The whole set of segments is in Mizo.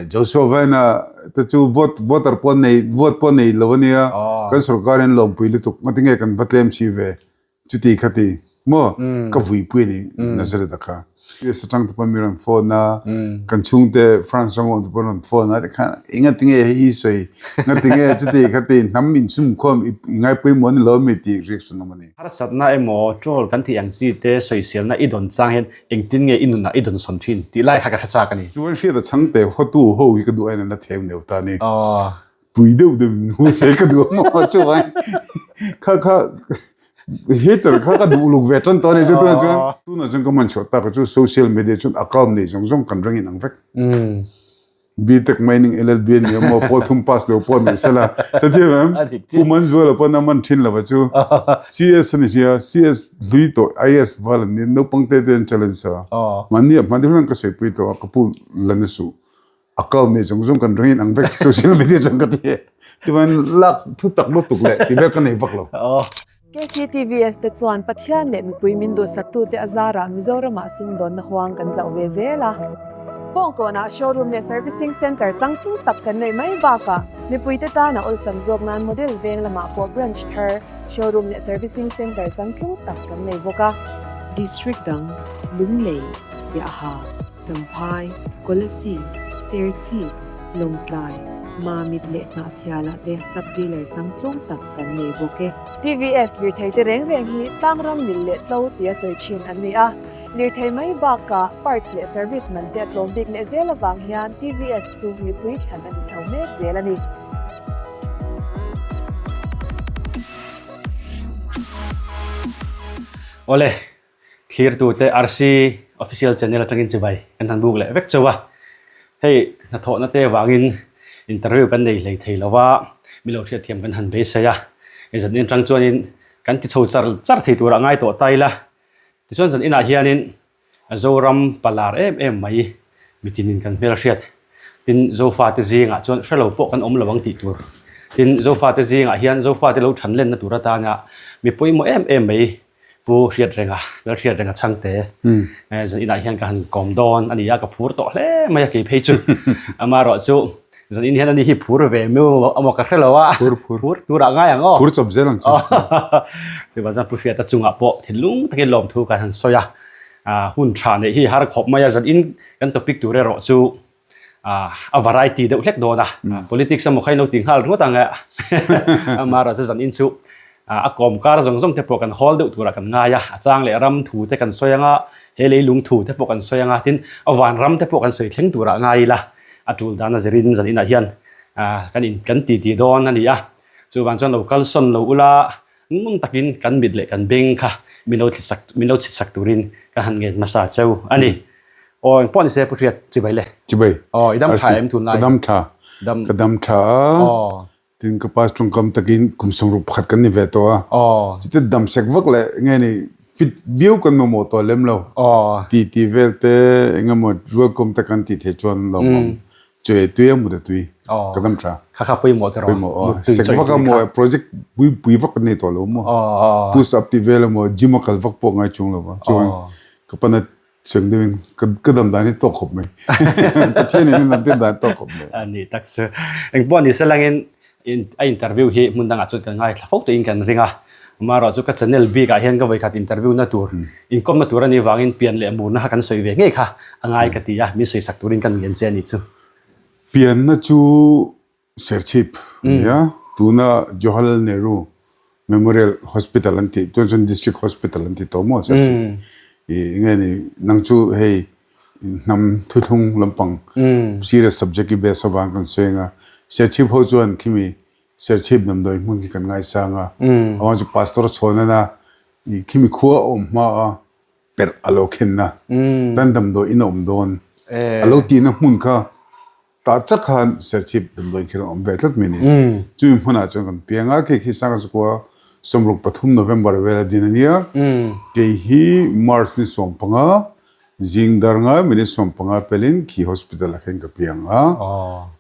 Joshua Vaina te chu vote voter pawh nei vote pawh nei lo ania kan sorkar in lawmpui lutuk ngatinge kan va tlem si ve chuti khati maw ka vuipui a ni Nazareth a kha. US atang te pawn mi rawn phone a kan chhungte France ram awm te pawn rawn phone a tikhan engatinge hei hi sawi ngatinge chuti khati hnam insumkhawm i ngaipawimawh a ni lo ami tih reaction awm a ni. Harsatna emaw troll kan tih ang chi te sawiselna i dawn chang hian engtin nge i nunah i dawn sawn thin tih lai kha ka hre chak a ni. Chuan hriat a chhangte hotu ho hi ka duh aiin an la theu neu ta a ni. Tui deuh deuh in hmu se ka duh a maw chuan kha kha heater kha ka duh luk ve tan tawh a ni chu tunah chuan tunah chuan ka man chhuah tak chu social media chuan account nei zawng zawng kan ring in ang vek. BTech Mining LLB a ni a maw pawl thum pass lo pawh ni sela hetiang em Pu Manzuala pawn a man thin lova chu CS a ni hria CS hlui tawh IAS val an nia naupang te te an challenge a mahni ah hmani hunah ka sawipui tawh a ka pu la na suh account nei zawng zawng kan ring in ang vek social media chuan ka ti e chuan lak thu tak lutuk leh ti vel ka nei vak lo. KCTVS te chuan Pathian leh mipui min duhsaktute a zarah Mizoramah sumdawnna huang kan zauh ve zel a. Bawngkawnah showroom leh servicing centre changtlung tak kan neih mai bakah mipuite tana awlsam zawk nan model veng lamah pawh branch thar showroom leh servicing centre changtlung tak kan nei bawk a. District dang, Lunglei, Siaha, Champhai, Kolasib, Serchhip, Lawngtlai, Mamit leh Hnahthialah te sub-dealer changtlung tak kan nei bawk e. TVS lirthei te reng reng hi tlangram mil leh tlo tia sawi thin an ni a, lirthei mai bakah parts leh service man te a tlawm bik leh zel avang hian TVS chu mipui thlan a ni chho mek zel a ni. Awle, Thlirtute RC Official Channel atangin chibai kan han buk leh vek chauh a. Hei hnathawhna te vangin interview kan nei hlei thei lo va, mi lo hriatthiam kan han beisei a. Hei zan atang chuanin kan ti chho char char thei turah ngai tawh ta ila. Tichuan zan inah hianin Zoram palar em em mai mitinin kan hmelhriat. Tin, Zofate zingah chuan hre lo pawh kan awm lo ang tih tur. Tin, Zofate zingah hian Zofate lo thanlenna tur atana mi pawimawh em em mai Pu Hriatrenga, Lalhriatrenga Chhangte, zan inah hian ka han kawm dawn a ni a, ka phur tawh hle mai a kei phei chu. Amaherawh chu zan in hian ani hi phur ve miu amaw ka hre lo a, Phur phur. Phur turah ngai ang aw. Phur chawp zel ang chu. Chuvang chuan Pu Hriata chungah pawh thinlung takin lawmthu kan han sawi a, hun tha neih hi har khawp mai a, zan in kan topic tur erawh chu a variety deuh hlek dawn a, politics emaw kha in lo ti nghal ringawt ang e, amaherawh chu zan in chu a kawm kar zawng zawng te pawh kan hawl deuh turah kan ngai a, a chang leh ram thu te kan sawi ang a, he leilung thu te pawh kan sawi ang a, tin a van ram te pawh kan sawi thleng turah ngai ila, a tul dan a zirin zan inah hian kan in kan ti ti dawn a ni a, chuvang chuan lo kalsawn lo ula ngun takin kan mit leh kan beng kha min lo thlisak min lo chhisak turin kan han ngen hmasa cheu a ni. Aw engpawh ni se Pu Hriat chibai le. Chibai. Aw i dam tha em tunlai? Ka dam tha. Dam. Ka dam tha a. Aw. Tin ka pa tawngkam takin kum sawmruk pakhat kan ni ve tawh a. Aw. Chute dam sek vak leh nge ni fit viau kan mamawh tawh lem lo. Aw. Ti ti vel te engemaw rualkawm te kan tih theih chuan lawmawm. Chuai tui a mut a tui. Aw. Ka dam tha. Kha kha pawimawh te rawh. Pawimawh aw. Mut tui Sek chawi vak tui a maw kha. project pui pui vak kan nei tawh lo maw. Aw aw. Push up tih vel emaw gym a kal vak pawh ngai chung lo va. Chuan Aw. ka pana Cheng deuhin ka dam dan hi tawk khawp mai. Pathian in a dam tir dan tawk khawp mai. A ni tak chu. Engpawh ni selangin a interview hi hmun dangah chuan kan ngaithla fo tawhin kan ring a. Amaherawh chu ka channel bikah hian ka vawikhat interview na tur, inkawmna tur a nih vangin pian leh murna kha kan sawi ve ngei kha a ngai ka ti a, min sawisak turin kan ngen che a ni chu. Pianna chu Serchhip a ni a, tuna Jawaharlal Nehru Memorial Hospital an tih chuan chuan District Hospital an ti tawh maw Serchhip i nge ni nang chu hei hnam thuthlung lampang serious subject i base avang kan sawi ang a, Serchhip ho chuan khimi Serchhip damdawi hmun khi kan ngaisang a, avang chu Pastor chhawnana i khimi khua a awm hma a perh a lo khenna tan damdawi in a awm dawn a lo tihna hmun kha Tah chak khan Serchhip damdawi khi rawn awm ve tlat mai ni. Chumi hmunah chuan kan piang a, kei khi Sangazukua 63 November vela din a nia. Kei hi March ni 15, zing dar ngai minute 15 pelin khi hospital ah khan ka piang a.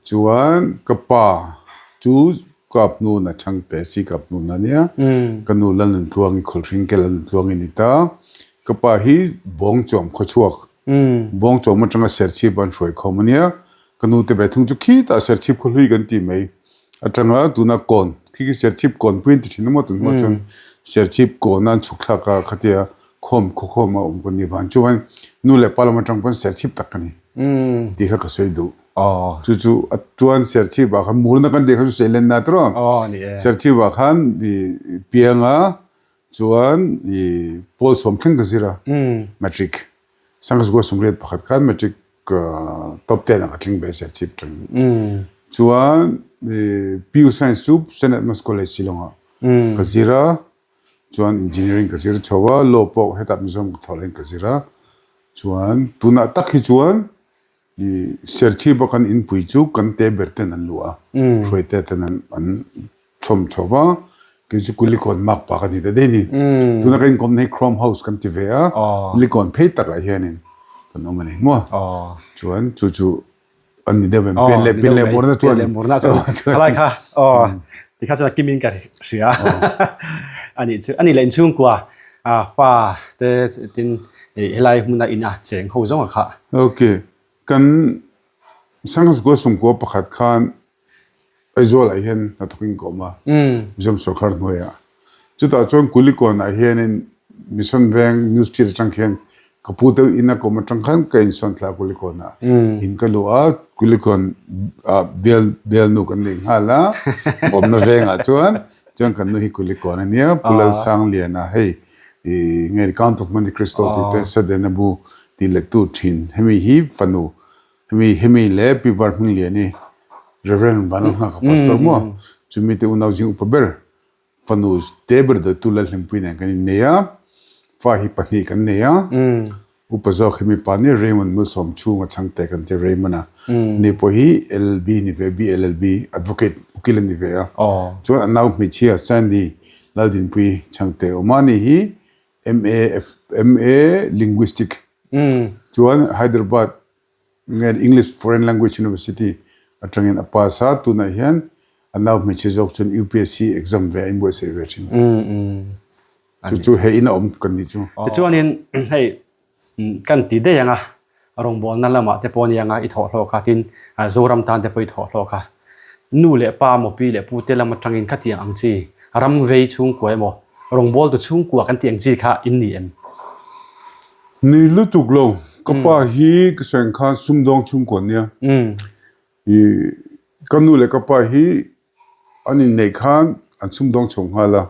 Chuan ka pa chu Kapnu na chhangte si Kapnu na nia. Ka nu Lalnuntluangi Khawlhring ke Lalnuntluangi ni ta. Ka pa hi Bawngchawm khawchhuak Bawngchawm atanga Serchhip an hruai khawm a nia. Ka nu te ve thung chu khitah Serchhip khawhlui kan ti mai atanga tuna kawn khi khi Serchhip kawn pui an ti thin a maw tun hma chuan Serchhip kawn a an chhuk thlak a khatia khawm khawkhawm a awm ka ni vang chuan nu leh pa lam atang pawn Serchhip tak ka ni tih kha ka sawi duh. Chu chu a chuan Serchhip ah khan murna kan tih kha chu seilenna tawh Serchhip ah khan pianga chuan pawl sawm thleng ka zir a matric Sangzgua sawmriat pakhat khan matric top ten ah ka tling ve Serchhip tang. Chuan PU Science chu Saint Edmunds College Shillong ah ka zir a, chuan Engineering ka zir chho a, Law pawh hetah Mizoram ka thawh laiin ka zir a. Chuan tunah tak hi chuan Serchhip a kan inpui chu kan te ber ten an luah a, hruaite ten an chhawm chho va, kei chu Kulikawn makpa ka ni ta daih a ni. Tuna kan inkawmna hi Chrome House kan ti ve a, Kulikawn phei takah hianin kan awm a ni maw? Chuan chu chu an ni deuh em? Pian leh pian leh murna chuan. Pian leh murna chuan khalai kha aw tikha chuan kimin ka hria a nih chu. A nih leh inchhungkua pa te tin helai hmuna in a cheng ho zawng a kha. Okay, kan Sangha Sungkua pakhat khan Aizawl ah hian hnathawk in ka awm a, Mizoram sorkar hnuaiah. Chutah chuan Kulikawn ah hianin Mission Veng New Street atang khian ka pu te in a ka awm atang khan ka insawn thla a Kulikawn ah in ka luh a, Kulikawn ah bial bialnu kan nei nghal a, awmna vengah chuan chuan kan nu hi Kulikawn a nia, Pu Lalsangliana hei ih nge Count of Monte Cristo tih te Sadena bu tih lettu thin hemi hi fanu Hemi hemi leh Pi Var Hmingliani Reverend Vanlal Nghaka Pastor maw chumi te unau zing upa ber fanu te ber dawttu Lalhlimpui nen kan innei a, fa hi pahnih kan nei a, upa zawk hemi pa nia Raymond Malsawm chhunga chhangte kan ti Raymond a, ani pawh hi LLB ni ve BLLB Advocate ukil a ni ve a, chuan a nau hmeichhia Sandy Laldinpui chhangte awm a, ani hi MA MA Linguistic chuan Hyderabad nge English Foreign Language University atangin a pass a, tunah hian a nau hmeichhe zawk chuan UPSC exam ve a inbuatsaih ve thin. Chu chu hei in a awm kan nih chu. Tichuanin hei kan ti daih ang a, Rawngbawlna lamah te pawh a ni ang a, i thawh hlawk a, tin Zoram tan te pawh i thawh hlawk a. Nu leh pa maw pi leh pu te lam atangin khatiang ang chi, ram vei chhungkua emaw, rawngbawltu chhungkua kan tih ang chi kha in ni em? Ni lutuk lo, ka pa hi ka sawi ang khan sumdawng chhungkua nia. I ka nu leh ka pa hi an inneih khan an sumdawng chho nghal a.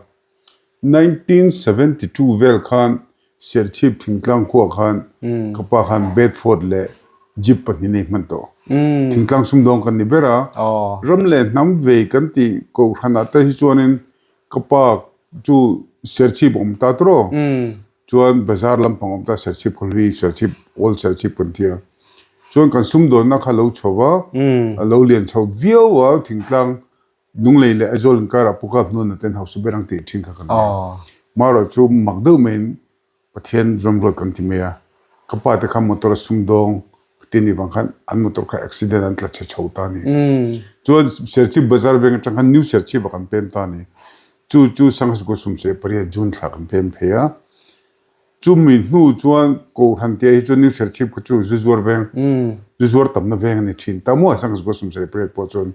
1972 vel khan Serchhip thingtlang khuah khan ka pa khan Bedford leh Jeep pahnih nei hman tawh. Thingtlang sumdawng kan ni ber a, ram leh hnam vei kan tih kohhranah te hi chuanin ka pa chu Serchhip a awm ta tawh chuan bazar lampang awm ta Serchhip khawhlui Serchhip Old Serchhip kan ti a. Chuan kan sumdawnna kha lo chho va, a lo lian chho viau a thingtlang Lunglei leh Aizawl inkarah Pu Kap Hnuna ten hausa ber ang tih thin kha kan nei a. Marawh chu mak deuh maiin Pathian ramruat kan ti mai a. Ka pa te kha motor a sumdawng ti ni vang khan an motor kha accident an tla chhe chho ta a ni. Chuan Serchhip bazar veng atang khan New Serchhip ah kan pem ta a ni. Chu chu Sanghasukua sumseh pariat June thla kan pem phei a. Chumi hnu chuan Kohhran tia hi chuan New Serchhip kha chu zu zuar veng, zu zuar tamna veng a ni thin. Ta maw Sangha Sukua 78 pawh chuan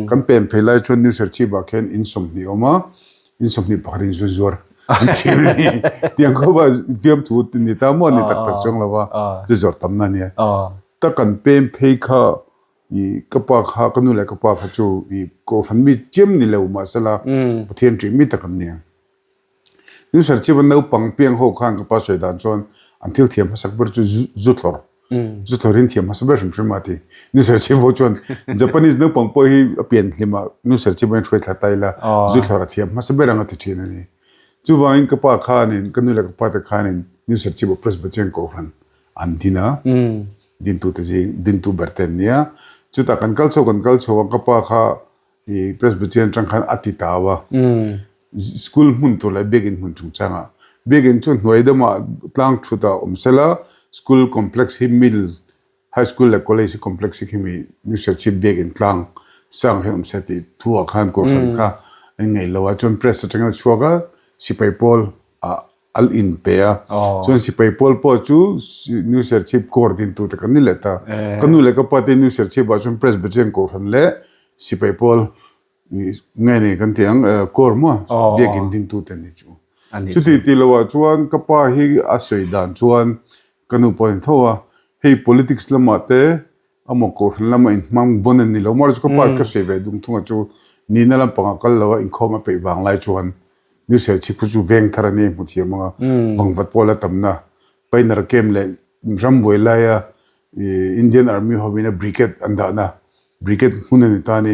kan pen phei lai chuan New Serchhip ah khian in 20 awm a, in 21 in zu zuar an thin a ni. Tiang khawp a fiamthu ni ta maw ni tak tak chuang lo a, zu zuar tamna a nia. Ta kan pen phei kha i ka pa kha ka nu leh ka pa kha chu i Kohhran mi chiam ni lo mahsela Pathian ṭih mi tak an ni. New Serchhip a naupang piang ho khan ka pa sawi dan chuan an thil thiam hmasak ber chu zu thlawr, zu thlawr hi an thiam hmasa ber hrim hrim a ti. New Serchhip ho chuan Japanese naupang pawh hi a pian hlim a New Serchhip a inhruai thla ta ila zu thlawr a thiam hmasa ber ang a ti thin a ni. Chuvangin ka pa khanin ka nu leh ka pa te khanin New Serchhip a Presbyterian Kohhran an din a, dintute zing dintu ber te an nia. Chutah kan kal chho kan kal chho a ka pa kha I Presbyterian atang khan a ti tau a, school hmun tur leh biakinn hmun chungchangah. Biakinn chu hnuai deuhah tlang thutah awm sela, school complex hi middle, high school leh college hi complex hi khimi New Serchhip biakinn tlang sang hi awm se tih thuah khan kohhran kha an ngaih lo a, chuan press atangin a chhuak a, sipai pawl ah. Al in pe a. Chuan sipai pawl pawh chu New Serchhip Corps dintu te kan ni leh ta. Ka nu leh ka pa te New Serchhip ah chuan Presbyterian Kohhran leh sipai pawl nge ni kan tih ang Corps maw biakin dintu te ni chu. Chuti tih loh ah chuan ka pa hi a sawi dan chuan ka nu pawh a ni tho a, hei politics lamah te Amaw kohhran lama inhmang bawn a ni lo. Mahse ka pa ka sawi ve dung thunga chu nihna lampangah kal lo a inkhawm a peih vang lai chuan New Serchhip khu chu veng thar a ni a hmu thiam ang a, vangvat pawh la tamna Pioneer Camp leh rambuai laia Indian Army hovina Brigade an dahna Brigade hmun a ni ta a ni.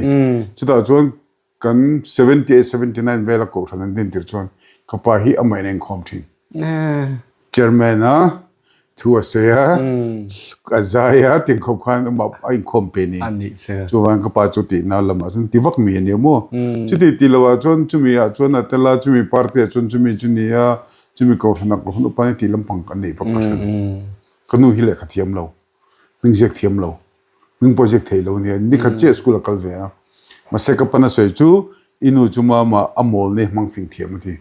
Chutah chuan Kan 78, 79 vela kohhran an din tir chuan ka pa hi amah in a inkhawm thin. Chairman a thu a sawi a, a zai a, tin khawp khan amah a inkhawm pe ni. Chuvangin ka pa chu tihna lamah chuan ti vak mi a ni maw. Chuti tih lohah chuan chumi ah chuan a tel a, chumi party ah chuan chumi chu ni a, chumi kohhran ah kohhran upa ni tih lampang ka neih vak ka hre lo. Ka nu hi lehkha thiam lo. Hming ziak thiam lo, hming pawh ziak thei lo nia, nikhat chiah school a kal ve a. Mahse ka pana sawi chu i nu chu mama a mawl nei hmang fing thiam a ti.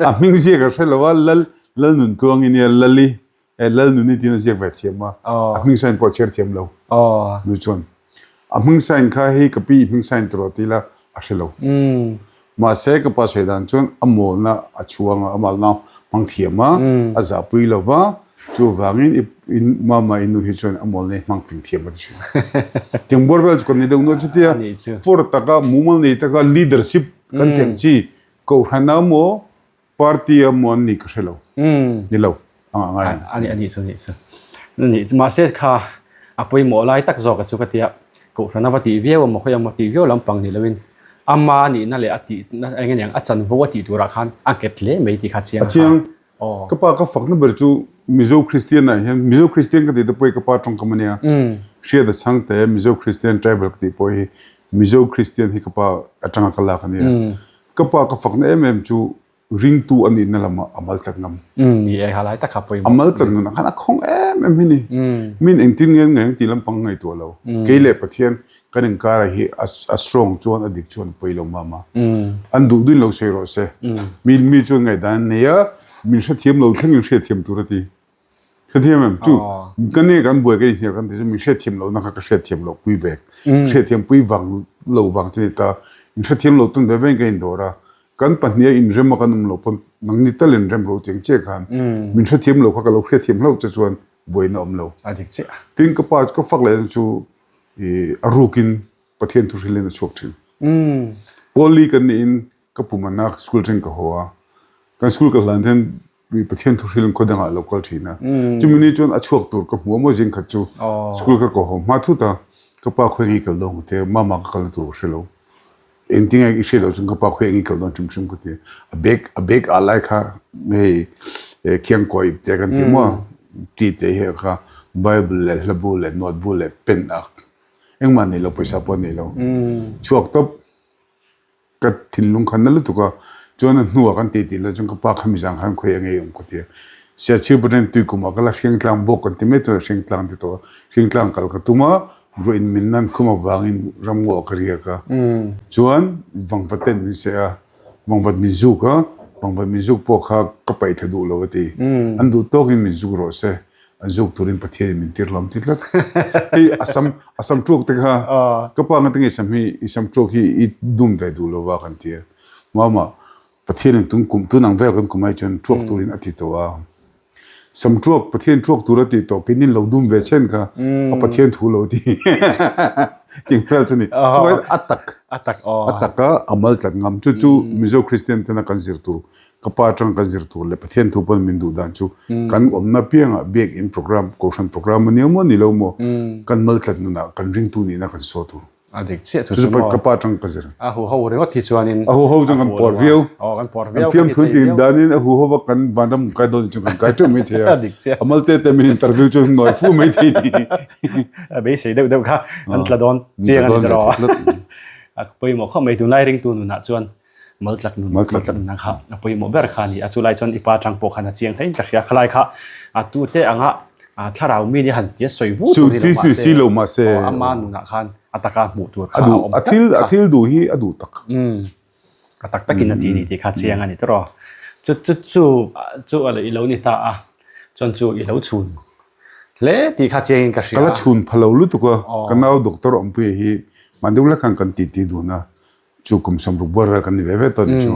A hming ziak a hre lo a, Lal Lalnuntluang i nia, Lali, eh Lalnuni tiin a ziak ve thiam a, a hming sign pawh a chhiar thiam lo nu chuan. A hming sign kha hei ka pi i hming sign tawh ti ila a hre lo. Mahse ka pa sawi dan chuan a mawlna a chhuang a, a mawlna hmang thiam a, a zahpui lo va, chuvangin i i mama i nu hi chuan a mawlna hi hmang fing thiam a ti thin. Tiang buar vel chu kan ni deuh nual chutia for taka mumal nei taka leadership kan tih ang chi kohhran a maw Party a maw an nih ka hre lo. Ni lo, a ngah ngai ang. A nih, a nih chu, a nih chu. A nih chu, mahse kha a pawimawh lai tak zawk a chu ka tia, Kohhran a va tih viau emaw khawi emaw tih viau lampang ni loin ama nihna leh a tihna eng eng a chanvo a tih turah khan a nghet hle mai tih kha a chiang a. A chiang. Ka pa ka fakna ber chu Mizo Kristian ah hian, Mizo Kristian ka tih te pawh hi ka pa tawngkam a nia. Hriat a chhang te Mizo Kristian tribal ka tih pawh hi Mizo Kristian hi ka pa atanga ka lak a nia. Ka pa ka fakna em em chu ringtu a nihna lamah a mal tlat ngam. Ni e, kha lai tak kha pawimawh. A mal tlat nunah khan a khawng em em hi ni. Min engtin nge nge tih lampang ngaihtuah lo. Kei leh Pathian kan inkara hi a strong chuan a dik chuan a pawi lo mam a. An duh duhin lo sawi rawh se. Mi mi chuan ngaihdan an nei a, min hrethiam lo thlengin hriatthiam tur a ti. Hrethiam em? Chu ka nge kan buai ka inhnial kan ti chu min hriatthiam lohna kha ka hriatthiam loh pui vek. Hriatthiam pui vang lo vang chu ni ta. In hrethiam lo tawn ve vein ka indawr a. Kan pahniha inrem a kan awm loh pawn nangni tal inrem ro tiang chiah khan min hrethiam lo kha ka lo hriatthiam hlauh che chuan buaina awm lo. A dik chiah. Tin ka pa chu ka fak leh chu i a rukin Pathian thuhrilhin a chhuak thin. Pawl li kan niin ka pumana school thleng ka haw a. Kan school ka hlan hian Pathian thuhrilhin khaw dangah a lo kal thin a. Chumi ni chuan a chhuak tur ka hmu a maw zing khat chu school kha ka haw hma thut a, ka pa khawi eng i kal dawn ka ti a, mama ka kalna tur ka hre lo. Engtin nge i hriat loh chuan ka pa khawi eng i kal dawn hrim hrim ka ti a. A bag a bag ah lai kha hei khiangkawi ip te kan ti maw tih te hi kha bible leh hlabu leh note bu leh pen ah engmah nei lo pawisa pawh nei lo. Chhuak tawp. Ka thinlung kha na lutuk a, chuan a hnuah kan tih tih loh chuan ka pa kha mizang khan khawi a ngei awm ka ti a. Siachhip atangin tuikum ah ka la hringtlang bawk kan ti mai chuan hringtlang ti tawh a, hringtlang kal ka tum a, ruah in min nan khum avangin ramngaw ah ka riak a, chuan vangvat ten min seh a, vangvat min zuk a, vangvat min zuk pawh kha ka paih thla duh lo a ti, an duh tawkin min zuk rawh se, An zuk turin Pathian in min tir hlawm ti tlat. Hei a sam a sam tuak te kha ka pa nga tinge sam hi i sam tuak hi i dum ve duh lo va kan ti a. Mama Pathian in tun kum tun ang vel kan kum ai chuan tuak turin a ti tawh a. Sam tuak Pathian tuak tur a ti tawh kei nin lo dum ve chen kha a Pathian thu lo ti. Ting vel chu ni. A tak a tak aw a tak a a mal tlat ngam chu chu Mizo Christian tena kan zir tur Ka pa atang kan zir tur leh Pathian thu pawn min duh dan chu kan awmna piangah biakinn program, Kohhran program a nia maw ni lo maw, kan mal tlat nunah kan ringtu nihna kan saw tur. A dik chiah chu chu maw. Ka pa atang ka zir. A huho ringawt hi chuanin A huho chuan kan puar viau. Aw kan puar viau. Kan fiamthu tin danin a huho va kan vanram kai dawn chu kan kai teuh mai thei a. A dik chiah. A mal te te min interview chu nawi fu mai thei ni. A beisei deuh deuh kha an tla dawn chiang a ni tawh. A pawimawh khawp mai tunlai ringtu nunah chuan Maltlak nun, maltlak nun kha a pawimawh ber kha a ni a, chulai chuan i pa tang pawh khan a chiang hlein ka hria, khalai kha a tute anga thlarau mi nia han tia sawi vu tur ni lo mahse aw ama nunah khan a taka hmuh tur kha a awm tlat kha. A thil duh hi a duh tak. A tak takin a ti a ni tih kha chiang a ni tawh. Chu chu chu chu a i lo ni ta a, chuan chu i lo chhun hle tih kha chiangin ka hria. Ka la chhun pha lo lutuk a, ka nau doctor Awmpuia hi mahni ula khan kan titi dun a, chu kum 60 buar vel kan ni ve ve tawh ni chu.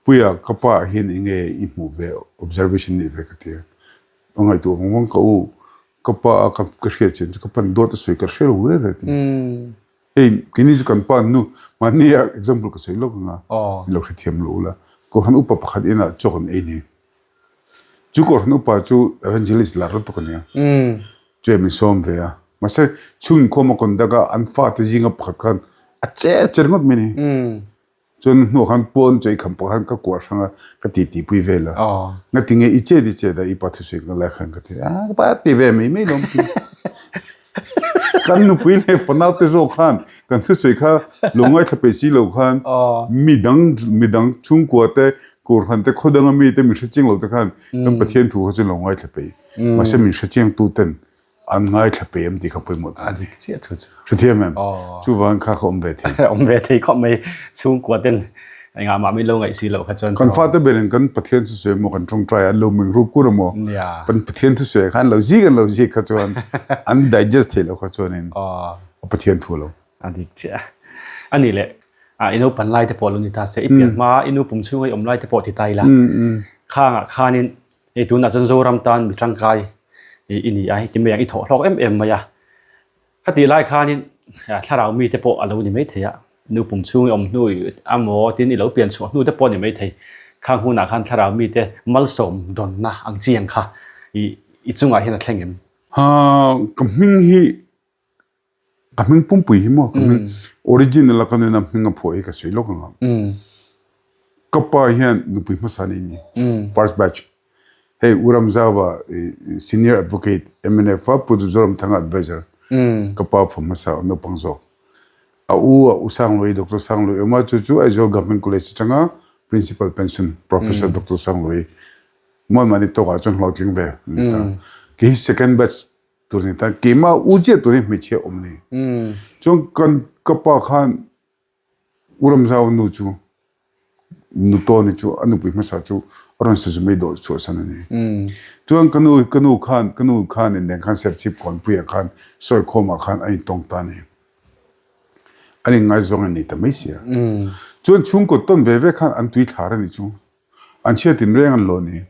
Puia ka pa ah hian enge i hmuh ve observation nih ve ka ti a, a ngaihtuah vang vang ka u ka pa a ka hriat chian chu ka pan dawt a sawi ka hre lo reng reng a ti. Hei keini chu kan pa nu mahni a example ka sawi lawk anga min lo hrethiam lo ula Kohhran upa pakhat inah chaw kan ei ni. Chu Kohhran upa chu evangelist lar lutuk a nia. Chuan min sawm ve a. Mahse chhung inkhawm a conduct a an fate zinga pakhat khan a che che ringawt mai ni. Chuan hnuah khan pawn chu ei kham pawh khan ka kuah hrang a, ka ti ti pui vel a. Ngati nge i chet i chet a i pa thusawi ka lai khan ka ti a, ka pa ti ve mai mai lawm ti. Kan nupui leh fanau te zawk khan kan thusawi kha lo ngaithla peih si lo khan midang midang chhungkua te Kohhran te khaw danga mi te min hrechiang lo te khan kan Pathian thu kha chu lo ngaithla peih. Mahse min hrechiang tu ten An ngaithla pe em tih kha pawimawh ta a ni. Chiah chu chu. Hrethiam em? Chuvangin kha kha awm ve thei. Awm ve thei khawp mai. Chhungkua ten engah mah min lo ngaih si loh kha chuan. Kan fate berin kan Pathian thusawi emaw kan tawngtai an lo meng rup kur emaw kan Pathian thusawi kha an lo zik an lo zik kha chuan an digest theih loh kha chuanin a Pathian thu lo. A dik chiah. A nih leh i naupan lai te pawh lo ni ta se i pian hma i nu pum chhunga i awm lai te pawh ti ta ila khangah khanin Hei tunah chuan Zoram tan mi tangkai i ni a, heti mai ang i thawh hlawk em em mai a. Ka tih lai khanin thlarau mite pawh a lo ni mai thei a, nu pum chhung i awm hnu emaw tin i lo pian chhuah hnu te pawh a ni mai thei. Khang hunah khan thlarau mite malsawm dawnna ang chi ang kha i chungah hian a thleng em? Ha, ka hming hi Ka hming pumpui hi maw ka hming original a ka nuna hming a phuah hi ka sawi lawk ang a. Ka pa hian nupui hmasa nei ni first batch hei U Ramzauva senior advocate MNF a Pu Zoramthanga advisor ka pa fa hmasa naupang zawk. A u a U Sangluai Doctor Sangluai awm a chu chu Aizawl Government College atanga principal pension Professor Doctor Sangluai mualmahni tawkah chuan hlawhtling ve ani ta. Kei hi second batch Tur ni tan keimah u chiah tur hi hmeichhia awm ni. Chuan kan ka pa khan U Ramzau nu chu nu Tawni chu a nupui hmasa chu a rawn sazu mai dawh chhuah san a ni. Chuan ka nu ka nu khan ka nu khan in nen khan Serchhip Kawnpuiah khan Sawikhawmah khan a intawng ta a ni. An inngaizawng a ni ta mai sia. Chuan chhungkaw tawn ve ve khan an tui thlar a ni chu. An chhiat in reng an lo ni.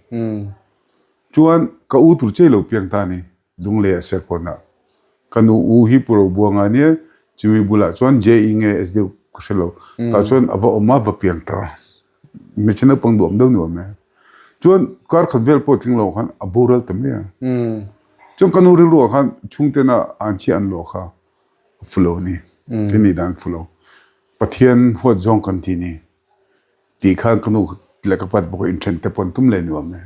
Chuan ka u tur chei lo piang ta ni. Lunglei ah Serkawn ah. Ka nu u hi Pu Robuanga nia, chumi bulah chuan JE nge S deuh ka hre lo. Tah chuan a va awm a, va piang ta. Hmeichhe naupang duhawm deuh nuam e. Chuan kar khat vel pawh tling lo khan a boral ta mai a. Chuan ka nu rilru ah khan chhungtena an chhiah an luah kha a fu lo a ni. Thil nih dan a fu lo. Pathian huat zawng kan ti ni. Tih khan ka nu leh ka pa te pawh inthen te pawh an tum leh nuam e.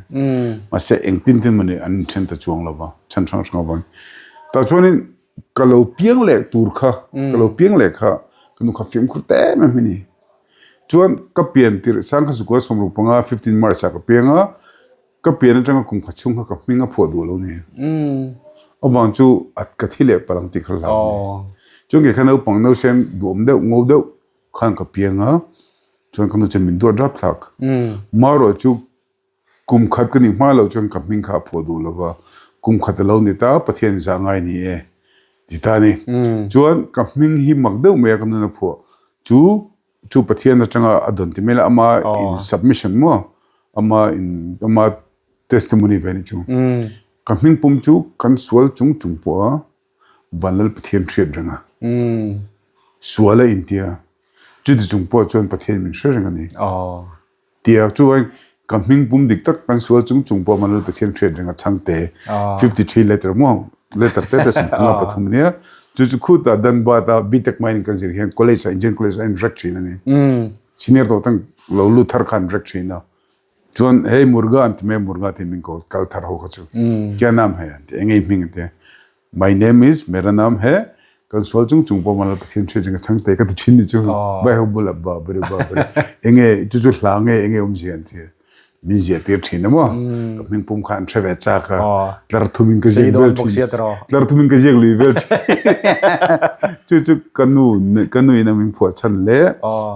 Mahse engtin tin mawni an inthen ta chuang lo va, chhan hrang hrang avangin. Tah chuanin ka lo piang leh tur kha, ka lo piang leh kha ka nu kha fimkhur ta em em a ni. Chuan ka pian tirh sangkha sukua 15 15 March ah ka piang a, ka pian atanga kum khat chhung kha ka hming a phuah duh lo ni. Avang chu ka thi leh palh ang tih kha hlau a ni. Chuan kei kha naupang nausen duhawm deuh, ngo deuh, Khan ka piang a, chuan ka nu chuan min duat rap thlak. Marawh chu kum khat ka nih hma loh chuan ka hming kha a phuah duh lo va, kum khat a lo ni ta, Pathian zah ngai ni e ti ta a ni. Chuan ka hming hi mak deuh mai a ka nun a phuah chu, chu Pathian atanga a dawn ti mai la, ama in submission maw, ama in ama testimony ve a ni chu. Ka hming pum chu kan sual chung chung pawh a. Vanlal Pathian hriat reng a, sual a intia, chuti chung pawh chuan Pathian min hre reng a ni. Tia chuan ka hming pum dik tak kan sual chung chung pawh Vanlal Pathian hriat reng a chhangte 53 letter maw letter te te 33 a nia, chu chu khutah Dhanbad a BTech mining kan zir hian college ah Indian college ah a inrek thin a ni. Senior tawh tan lo lut thar khan rek thin a. Chuan hei murga an ti mai a, murga tih min ko kal thar ho kha chu kya naam hai an ti, eng nge i hming an ti a, my name is mera naam hai kan sual chung chung pawh Malal Pathian hriat ring a chhang te ka ti thin ni chu vai ho bula ba bari ba bari eng nge chu chu hla nge eng nge awmzia an ti a, min ziah tir thin a maw ka hming pum kha an hre ve chak a tlar thum in ka ziak vel thin tlar thum in ka ziak lui vel thin chu chu ka nu ka nu in a min phuah chhan leh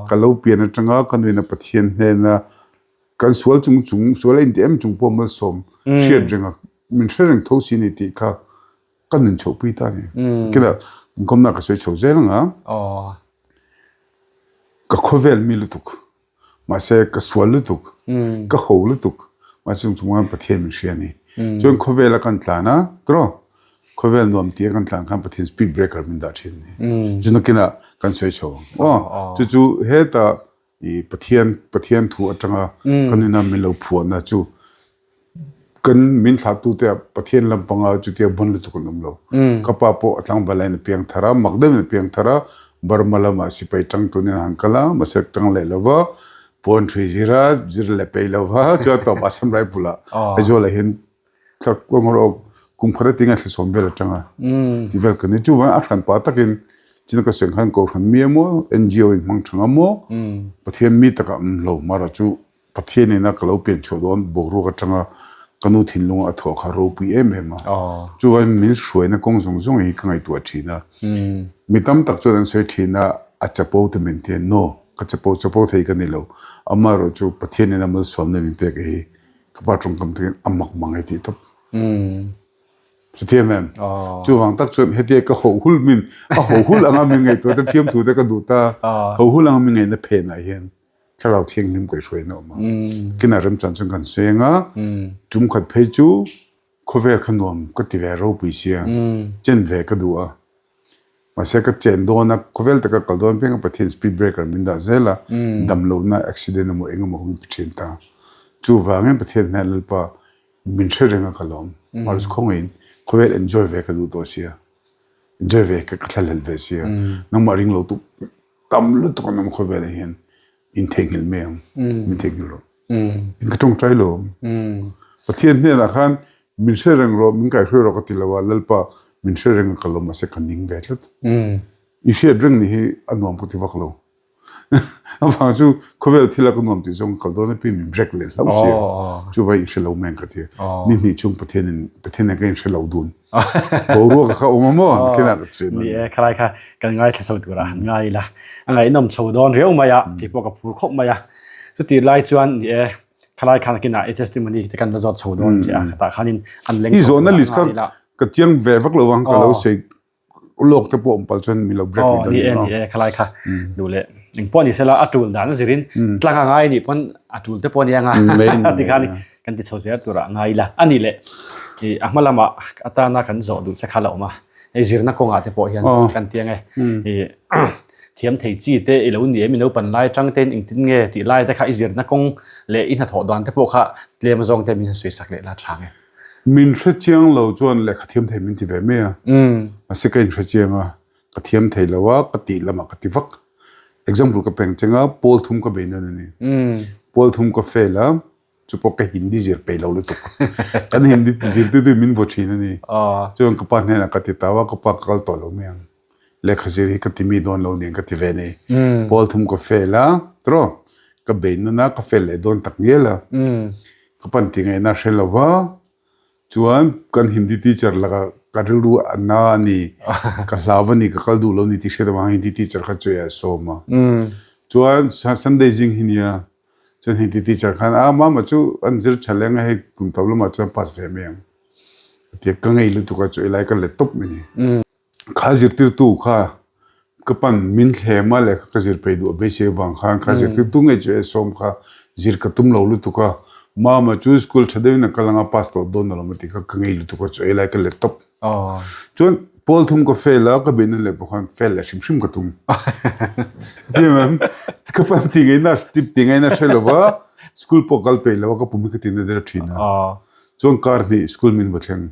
ka lo pian atanga ka nu in a Pathian hnena. Kan sual chung chung, sual a inti em chung pawh malsawm hriat reng a, min hre reng tho si a ni tih kha ka nun chhohpui ta a ni. Kila inkhawmna ka sawi chho zel ang a, ka khawvel mi lutuk, mahse ka sual lutuk, ka ho lutuk, mahse chung chung khan Pathian min hria a ni. Chuan khawvela kan tlan a, tiraw? Khawvel nuam tia kan tlan khan Pathian speed breaker min dah thin a ni. Chu nakinah kan sawi chho ang. Aw, chu chu heta I Pathian, Pathian thu atanga kan ina min lo phuahna chu kan min thlahtute ah Pathian lampanga chutia bawn lutuk an awm lo. Ka pa pawh a tlangval laiin a piang thar a, mak deuhin a piang thar a, Burma lamah sipai tang tunin a han kal a, mahse tang leh lo va, puan ṭhui zir a, zir leh peih lo va, chuan tawp Assam Rifle ah Aizawl ah hian Thla kawng kum khat atinga thla sawm vel atanga tih vel ka ni. Chuvang a hran pah takin china ka sawi khan Kohhran mi emaw NGO in hmang thang emaw Pathian mi takah an lo hmar a chu Pathian ina ka lo pian chhuah dawn boruak atanga ka nu thinlunga a thawh kha ropui em em a. Chuvangin min hruaina kawng zawng zawng hi ka ngaihtuah thin a. Mi tam tak chuan an sawi thin a, a chapo te min ti a, no ka chapo chapo thei ka ni lo. Amaherawhchu Pathian ina malsawmna min pek hi Ka pa tawngkam te hian a mak mang e tih tawp. Hrethiam em? Chuvang tak chuan hetia ka hoh hul min, a hoh hul anga min ngaihtuah te fiamthu te ka duh ta, hoh hul anga min ngaihna phenah hian thlarau thianghlim kaihhruaina a awm a. Kinah remchan chuan kan seng a, tum khat phei chu khawvel kha nuam ka ti ve ropui sia, chen ve ka duh a. Mahse ka chen dawn a, khawvel taka kal dawn piang a Pathian speed breaker min dah zel a, dam lohna accident emaw eng emaw min pe thin ta. Chuvangin Pathian hmel Lalpa min hre reng a ka lawm. Mahse khawngaihin khawvel enjoy ve ka duh tawh sia, enjoy ve ka thlahlel ve sia, nangmah ring lo tu tam lutuk an awm khawvelah hian in theihnghilh mai ang, min theihnghilh rawh. In ka tawngtai lo ang. Pathian hnenah khan min hre reng rawh, min kaihruai rawh ka ti lo a, Lalpa min hre reng a ka lo mahse ka ning ve tlat. I hriat reng ni hi a nuam ka ti vak lo. Avang chu khawvel thila ka nuam tih zawng ka kal dawn a pi min break leh hlauh sia. Chuvai in hre lo mai ang ka ti a. Ni hnih chung Pathian in Pathian nen ka in hre lo dun. Boruak kha awm a maw? Nikhinah ka chhin a. Ni e, khalai kha kan ngaithla chho turah han ngai ila. A ngaihnawm chho dawn riau mai a, keipawh ka phur khawp mai a. Chutih lai chuan ni e, khalai khan kinah i testimony te kan la zawt chho dawn che a, khatah khanin an leng chho turah ngai ila. Ka chiang ve vak lo ang, ka lo sawi Ulawk te pawh awm palh chuan mi lo break leh dawn ni maw? Ni e, khalai kha duh leh eng pawh ni sela a tul dan a zirin tlang a ngai anih pawn a tul te pawh a ni ang a ti khan kan ti chho zel turah ngai ila a ni leh i a hma lamah atana kan zawh duh che kha la awm a hei zirna kawngah te pawh hian kan ti ang e i thiam thei chi te i lo ni em i naupan lai atang ten engtin nge tih lai te kha i zirna kawng leh i hnathawh dan te pawh kha tlem azawng te min han sawi sak leh la tha ang e. Min hre chiang lo chuan lehkha thiam thei min ti ve mai a. Mahse ka inhre chiang a, ka thiam thei lo a, ka tih lamah ka ti vak. Example ka peng cheng a, pawl thum ka bei nawn a ni. Pawl thum ka fail a, chu pawh ka Hindi zir peih lo lutuk. Kan Hindi zirtirtu in min vaw thin a ni. Chuan ka pa hnenah ka ti tau a, ka pa ka kal tawh lo mai ang. Lehkha zir hi ka ti mi dawn lo nen ka ti ve nei. Pawl thum ka fail a, tiraw? Ka bei nawn a, ka fail leh dawn tak ngial a. Ka pan ti ngaihna hre lo va, chuan kan Hindi teacher laka ka rilru a na a ni, ka hlau a ni, ka kal duh lo ni tih hriat avang Hindi teacher kha chuai a sawm a. Chuan Sunday zing hi nia, chuan Hindi teacher khan a mama chu an zir tha leng a hei kum tawp lamah chuan pass ve mai ang a ti a, ka ngei lutuk a chu helai ka let tawp mai a ni. Kha zirtirtu kha ka pan min thlem a lehkha ka zir peih duh a beisei avang khan kha zirtirtu ngei chu e sawm kha zir ka tum lo lutuk a, mama chu school tha deuhin a kal anga pass tawh dawn alawm a ti kha ka ngei lutuk a chu ei lai ka let tawp. Chuan pawl thum ka fail a ka beihna leh pawh khan fail leh hrim hrim ka tum. Hetiang ka pan ti ngaihna ti ngaihna hre lova school pawh kal peih lo a ka pum hi ka ti na der thin a. Chuan kar hnih school min va thleng.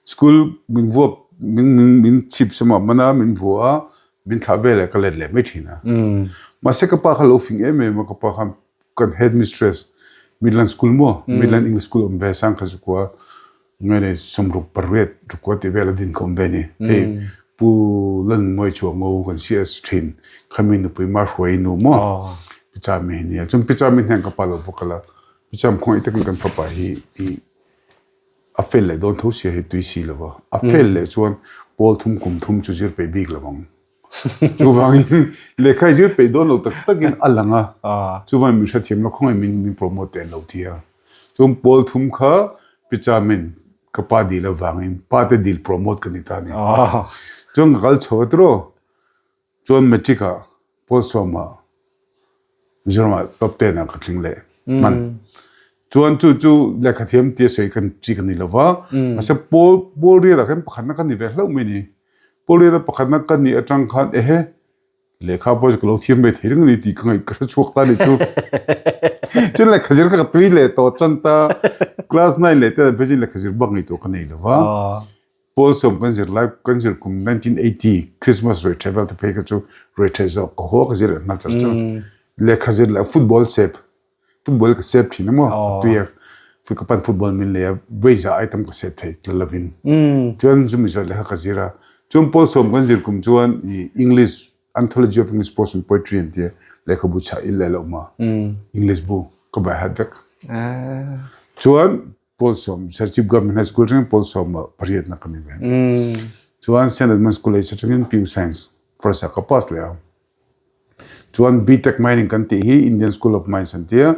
School min vuak min min min chip samah hman a min vuah a min thlah vel leh ka let leh mai thin a. Mahse ka pa kha lo fing em em a ka pa khan kan headmistress Midland School maw Midland English School awm ve sang kha chu kua nge nei sawmruk pariat rukua tih vel a din kha awm ve a ni. Hei Pu Lanmawi Chuango kan CS thin khami nupui ma hruai nu maw Pichami hi nia chuan Pichami hnen ka pa lo va kal a Picham khawngaih takin kan fapa hi i A fel leh dawn tho sia hi tui si lo va, a fel leh chuan pawl thum kum thum chu zir peih bik lo ang. Chuvangin lehkha i zir peih dawn lo tak takin a lang a, chuvangin min hrethiam lo khawngaih min min promote teh lo ti a. Chuan pawl thum kha pichamin ka pa dil avangin pa te dil promote ka ni ta a ni. Chuan ka kal chho a tiraw. Chuan matric ah pawl sawmah Mizoramah top ten ah ka tling leh hman. Chuan chu chu lehkha thiam tia sawi kan chi ka ni lo va, mahse pawl pawl riat ah khan pakhatna ka ni ve hlauh mai ni. Pawl riat a pakhatna ka nih atang khan ehe lehkha pawh chu ka lo thiam ve thei reng a ni tih ka ngaih ka hre chhuak ta a nih chu. Chuan lehkha zir kha ka tui leh tawh tan ta, class nine leh ten ah phei chuan lehkha zir bak ngaihtuah ka nei lo va. Pawl sawm kan zir lai kan zir kum 1980 Christmas ruai ṭheh vel te phei kha chu ruai ṭheh zawk ka haw ka zir leh nghal char char. Lehkha zir leh football sep football ka sep ṭhin a maw ka tui a ka pan football min lei a veiza ai tam ka sep thei tla lovin. Chuan chumi zawh lehkha ka zir a chuan pawl sawm kan zir kum chuan ih English Anthology of English Prose and Poetry an tia lehkhabu chhah il leh loh ma English bu ka bai hat vek. Chuan Pawl sawm Serchhip Government High School atangin pawl sawm ah pariatna ka ni ve. Chuan Saint Edmund's College atangin PU Science first ah ka pass leh a. Chuan BTech Mining kan tih hi Indian School of Mines an tia.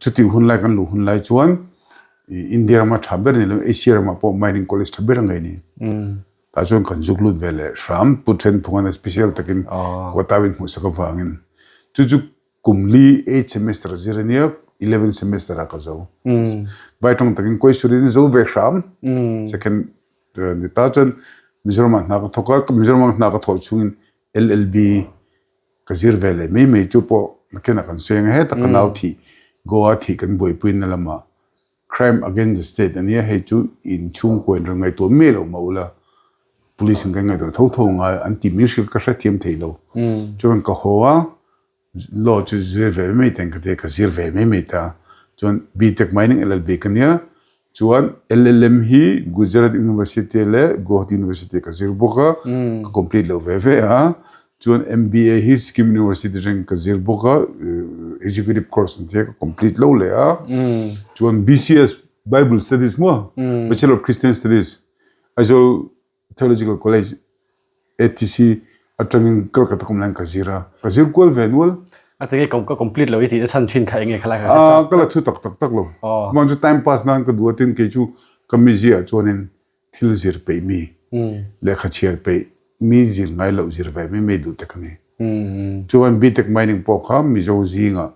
Chutih hun lai kan luh hun lai chuan India rama tha ber ni lo Asia ramah pawh mining college tha ber a ngei ni. Tah chuan kan zuk lut ve leh hram Pu Thenphunga special takin quota in hmuhsak avangin. Chu chu Kum li eight semester zir a nia, 11 semester ah ka zo. Vai tawng takin Koisurin zo ve hram. Second ni ta chuan Mizoram ah hna ka thawk a, Mizoram ah hna ka thawh chhungin LLB ka zir ve leh mai mai chu pawh nakinah kan sawi ang e, heta ka nau thih Goa thih kan buaipui na lamah Crime against the state a nia, hei chu in chhungkua in rawn ngaihtuah miah lo mah ula, police in kan ngaihtuah tho tho ngai an ti min hrilh ka hrethiam thei lo. Chuan ka haw a, law chu zir ve mai mai ten ka ti a, ka zir ve mai mai ta. Chuan BTech mining LLB ka nia, chuan LLM hi Gujarat University leh Guwahati University ka zir bawk a, ka complete lo ve ve a. Chuan MBA hi Sikkim University atangin ka zir bawk a, executive course an tia ka complete lo leh a. Chuan BCS, Bible Studies maw? Bachelor of Christian Studies, Aizawl Theological College, ATC, atangin Calcutta kum laiin ka zir a, ka zir kual ve nual. A tinge ka complete lo i tih na chhan thin kha enge khalai kha ka chak. Ka la thu tak tak tak lo. Chuan chu time pass nan ka duh a tin kei chu ka mizia chuanin thil zir peih mi, lehkha chhiar peih mi zir ngai loh zir ve mai mai duh te ka ni. Chuan BTech Mining pawh kha Mizo zingah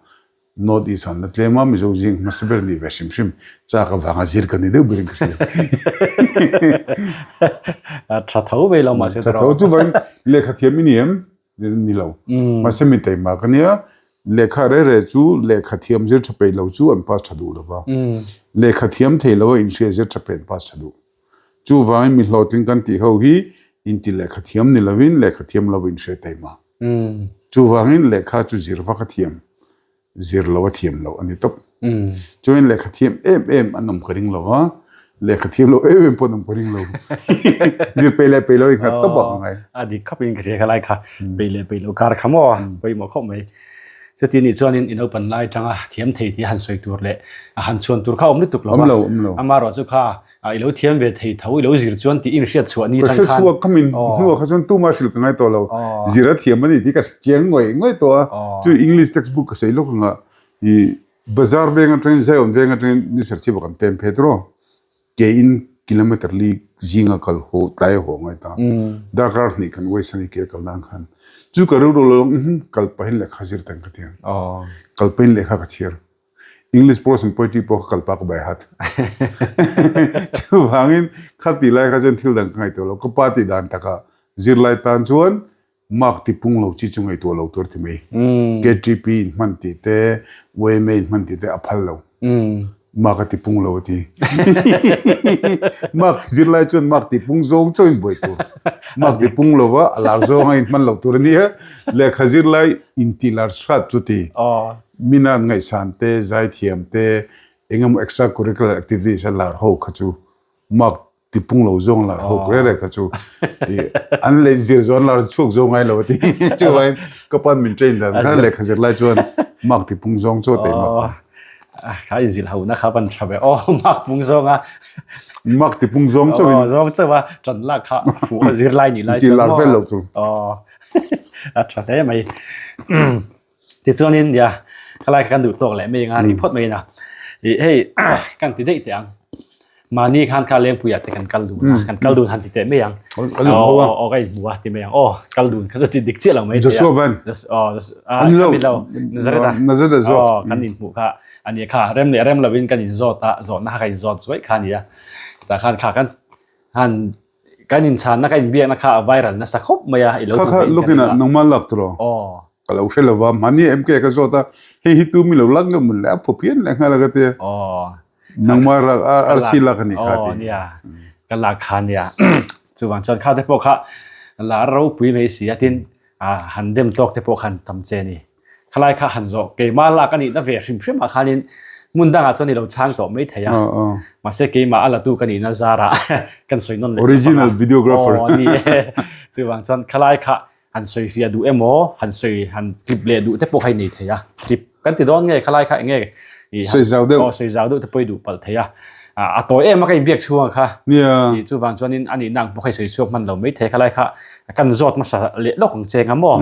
North East an la tlem a, Mizo zing hmasa ber nih ve hrim hrim chak avanga zir ka ni deuh berin ka hria. Tha tho mai lo mahse Tha tho chuvangin lehkha thiam i ni em? Ni lo. Mahse mi taima ka nia, lehkha reh reh chu lehkha thiam zir tha peih lo chu an pass tha duh lo va. Lehkha thiam thei lo a inhria zir tha peih an pass tha duh. Chuvangin mi hlawhtling kan tih ho hi inti lehkha thiam ni lovin lehkha thiam lo inhria taima. Chuvangin lehkha chu zir vak a thiam. Zir lo a thiam loh a ni tawp. Chuan lehkha thiam em em an awm ka ring lo a, lehkha thiam lo em em pawh an awm ka ring lo. Zir peih leh peih lo in nghat tawp ang ngai. A dik khawp in ka hria kha lai kha peih leh peih lo kar kha maw pawimawh khawp mai. Chuti nih chuanin i naupan lai atanga thiam thei tih a han sawi tur leh a han chhuan tur kha a awm lutuk lo a, amaherawh chu kha I lo thiam ve thei tho, i lo zir chuan tih inhriat chhuah ni tang khan. Ka hre chhuak khamin hnuah kha chuan tuma hrilh ka ngai tawh lo. Zir a thiam a ni tih ka chiang ngawih ngawih tawh a. Chu English textbook ka sawi lawk anga i bazar veng atangin Zion veng atangin New Serchhip ah kan pem phet rawh. Ke in kilometer li zinga kal haw tlai a haw ngai ta. Darkar hnih kan uai san i ke kal nan khan. Chu ka rilru lo lang kal pahin lehkha zir teng ka ti ang. Kal pahin lehkha ka chhiar. English prose and poetry pawh kha kalpa ka bai hat. Chuvangin kha tih lai kha chuan thil dang ka ngaihtuah lo. Ka pa tih dan takah zirlai tan chuan mark ti pung lo chi chu ngaihtuah lo tur ti mai. KTP in hman tih te, YMA in hman tih te a phal lo. Mark a ti pung lo a ti. Mark zirlai chuan mark ti pung zawng chauhin buai tur. Mark ti pung lo va, a lar zawng a inhman loh tur a nia. Lehkha zirlai intih lar hrat chu ti. Mina ngaihsan te, zaithiam te, eng emaw extra curricular activities a lar ho kha chu mark tipung lo zawng lar ho reng reng kha chu an leh zir zawh an lar chhuak zawng ngai lo a ti. Chuvangin ka pan min train dan kha lehkha zir lai chuan mark tipung zawng chaw teh mark. Kha inzilh ho na kha van tha ve aw mark pung zawng a. Mark ti pung zawng chauh in. Zawng chauh a tan lak kha fuh a zirlai nih lai chuan maw. Ti lar vel lo chu. Aw a tha hle mai. Tichuanin nia khalai kha kan duh tawk leh mai anga ri phawt mai ina. Ih hei kan ti daih teh ang. Mahni khan kha Lengpuiah te kan kal dun a, kan kal dun han ti teh mai ang. Aw aw ka inhmu a ti mai ang. Aw kal dun kha chu ti dik chiah lo mai thei a. Joshua Van. Aw ka mit lo Nazareth a. Nazareth a zawk. Aw kan inhmuh kha a nia kha rem leh rem lovin kan inzawt a, zawhna kha kan inzawt zuaih kha a nia. Tah khan kha kan han kan inchhanna kan inbiakna kha a viral nasa khawp mai a, i lo Kha duh kha ve in ka lawkin ring a a. nangmah lak tur aw. Aw. Ka lo hre lova mahni MK ka zawt a, hei hi tu mi lo lak nge mun le a phaw phian leh nghal a ka ti a. Aw. Nangmah rak arsi lak a ni kha ti. Aw nia ka lak kha nia chuvang chuan kha te pawh kha la ropui mai si a tin han dem tawk te pawh khan tam che ni. Khalai kha han zawh keimah lak a nihna ve hrim hrim ah khanin hmun dangah chuan i lo chhang tawh mai thei a. Mahse keimah a latu ka nihna zarah kan sawi nawn leh tawh ang a. Original videographer. Aw ni e. Chuvang chuan khalai kha han sawi fiah duh emaw han sawi han clip leh duh te pawh kha i nei thei a. Clip kan ti dawn nge khalai kha eng nge i Sawi zau deuh. Aw sawi zau deuh te pawh i duh palh thei a. A tawi em a ka inbiak chhunga kha. Nia. Tih chuvang chuanin a nihna ang pawh kha i sawi chhuak hman lo mai thei khalai kha kan zawt hmasa leh lawk ang che nga maw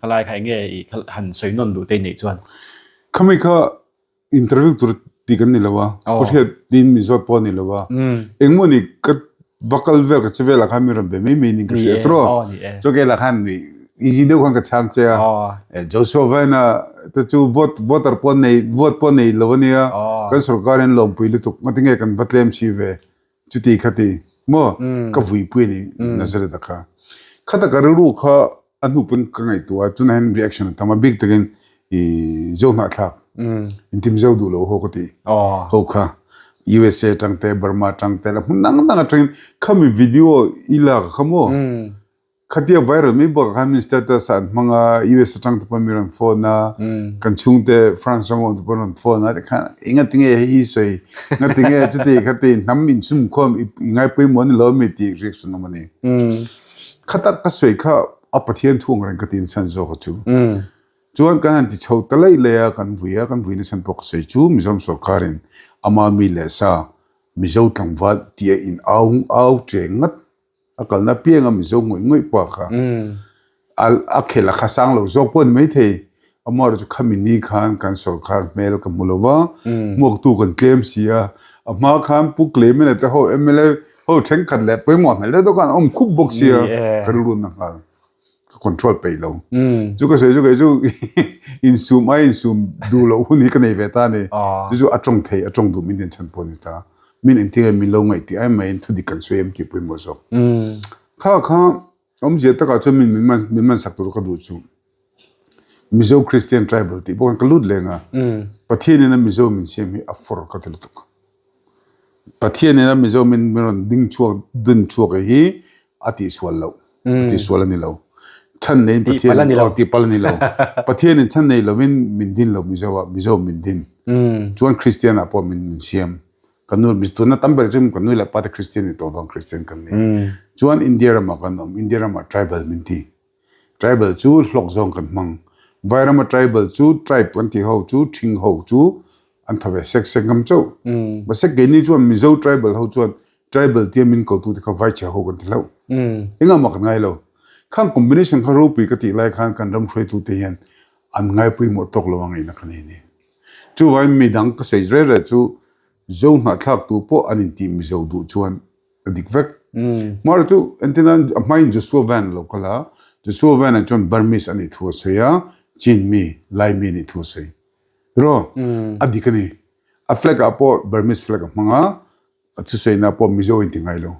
khalai kha eng nge i han sawi nawn duh te i neih chuan. Khami kha interview tur tih kan ni lo a, ka hriat tiin min zawt pawh a ni lo a, engmaw ni ka va kal vel ka che velah khan min rawn be mai mai niin ka hria tawh a, chuan kei lah khan easy deuh khan ka chhang che a, Joshua Vaina te chu vote voter pawh nei vote pawh nei lo a nia, kan sorkar in lawmpui lutuk ngatinge kan va tlem si ve chuti kha ti maw ka vuipui a ni Nazareth-a kha. Khata ka rilru kha a hnu pawn ka ngaihtuah a chunah hian reaction a tam a bik takin ih zo hnahthlak intim zo duh lo ho ka ti ho kha USA atang te Burma atang te la hmun dang dang atangin khami video i lak kha maw khatia viral mai bakah khan min status ah an hmang a US atang te pawn mi rawn phone a kan chhungte France ram awm te pawn rawn phone a tikhan engatinge hei hi sawi ngatinge chuti khati hnam insumkhawm i ngaipawimawh a ni lo ami tih reaction awm a ni. Kha tak ka sawi kha a Pathian thu ang reng ka tin chhan zawk a chu. Chuan kan han ti chho ta laih laih a, kan vui a, kan vui na chhan pawh ka sawi chu Mizoram sorkarin ama mi leh sa Mizo tlangval tia in au au cheng ngat a kalna pianga Mizo ngawih ngawih pa kha a khel a kha sang lo zawk pawh a ni maithei. Amaherawhchu chu khami ni khan kan sorkar hmel ka hmu lo va, hmuaktu kan tlem si a, a hma khan Pu Clement-a te ho mla ho thenkhat leh pawimawh hmel deuh deuh khan an awm khup bawk si a, ka rilru na nghal, ka control peih lo. Chu ka sawi chu kei chu insum ai insum duh loh hun hi ka nei ve ta a ni. Chu chu a tawng thei, a tawng duh min den chhan pawh a ni ta. Min engtin nge min lo ngaih tih ai maiin thudik kan sawi em tih pawimawh zawk. Kha kha Awmzia takah chuan min min man min man sak tur ka duh chu Mizo Christian Tribal tih pawh khan ka lut leng a, Pathian in a Mizo min siam hi a fawr ka ti lutuk. Pathian in a Mizo min min rawn ding chhuak dun chhuak hi a tihsual loh, a tihsual a ni lo. Chhan neiin Pathian in aw tihpalh a ni lo. Pathian in chhan nei lovin min din lo Mizo ah, Mizo min din. Chuan Christian ah pawh min min siam. Kan nu tuna tam ber chu kan nu leh pa te Christian ni tawh vang Christian kan ni. Chuan India ramah kan awm, India ramah tribal min ti. Tribal chu hlawk zawng kan hmang. Vai rama tribal chu tribe kan tih ho chu ṭhing ho chu an tha ve sek sek ngam chauh. Mahse keini chuan Mizo tribal ho chuan tribal tia min kotu te kha vaichhia ho kan ti hlauh. Engah mah kan ngai lo. Khang combination kha ropui ka tih lai khan kan ram hruaitu te hian an ngaipawimawh tawk lo ang ina ka nei ni. Chuvangin midang ka sawi reh reh chu Zo hnahthlak tu pawh an intih Mizo duh chuan a dik vek. Hmar chu entirnan a hmain Joshua Van a lo kal a, Joshua Van-a chuan Burmese a nih thu a sawi a, Chin mi, Lai mi a nih thu a sawi. Ro, a dik a ni. A flag ah pawh Burmese flag a hmang a, A thusawinak pawh Mizo in ti ngai lo.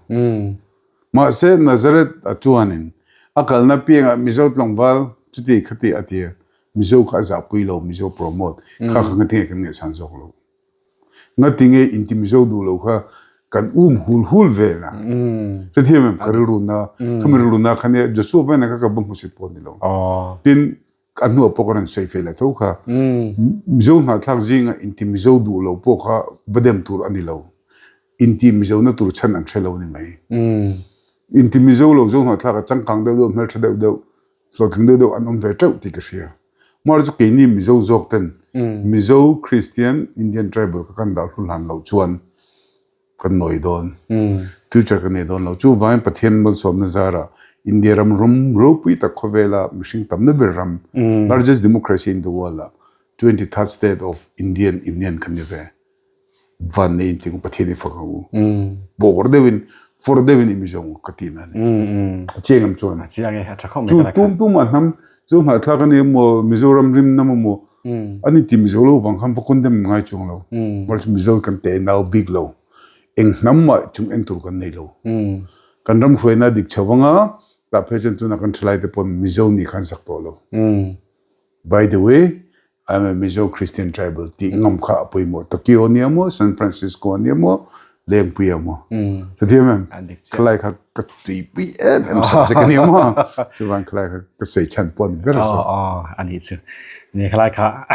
Mahse Nazareth a chuanin a kalna piangah Mizo tlangval chuti khati a ti a, Mizo kha a zahpui lo, Mizo promote kha kha ngatinge kan ngaihsan zawk lo. Ngatinge inti Mizo duh lo kha kan um hul hul vel a. Hrethiam em ka rilruna, khami rilruna kha nia Joshua Vena kha ka va hmusit pawh a ni lo. Tin, A hnuah pawh ka rawn sawi feh leh tho kha. Mizo hnahthlak zinga inti Mizo duh lo pawh kha va dem tur a ni lo. Inti Mizo na tur chhan an hre lo ni mai. Inti Mizo lo Zo hnahthlak a changkang deuh deuh, hmeltha deuh deuh, hlawhtling deuh deuh an awm ve teuh tih ka hria. Mahse chu keini Mizo zawk ten. Mizo Christian Indian Tribal kha kan dah hlu hlan loh chuan kan nawi dawn. Future kan nei dawn lo. Chuvangin Pathian malsawmna zarah India ram ram ropui tak khawvela mihring tamna ber ram, largest democracy in the world ah 23rd state of Indian Union kan ni ve. Van nei inti Pathian i fak ang u. Bawr deuhin, fawr deuhin i Mizo ang u ka ti na a ni. A chiang em chuan? A chiang e, a tha khawp mai ka la kha. Tum tum a hnam chu ngaihthlak a ni emaw, Mizoram rim nam emaw, an inti Mizo lo vang khan va condemn ngai chuang lo. Mahse Mizo kan teh nau bik lo. Eng hnam mah chung en tur kan nei lo. Kan ram hruaina dik chho anga, tah phei chuan tunah kan thalai te pawn Mizo nih khan zak tawh lo. By the way, I'm a Mizo Christian tribal tih ngam kha a pawimawh. Tokyo nia maw, San Francisco nia maw, Lengpui a maw. Hrethiam em? Khalai kha ka tuipui em em subject a nia maw. Chuvang khalai kha ka sawi chhan pawh a ni ber chu. Aw, a nih chu. Ni khalai kha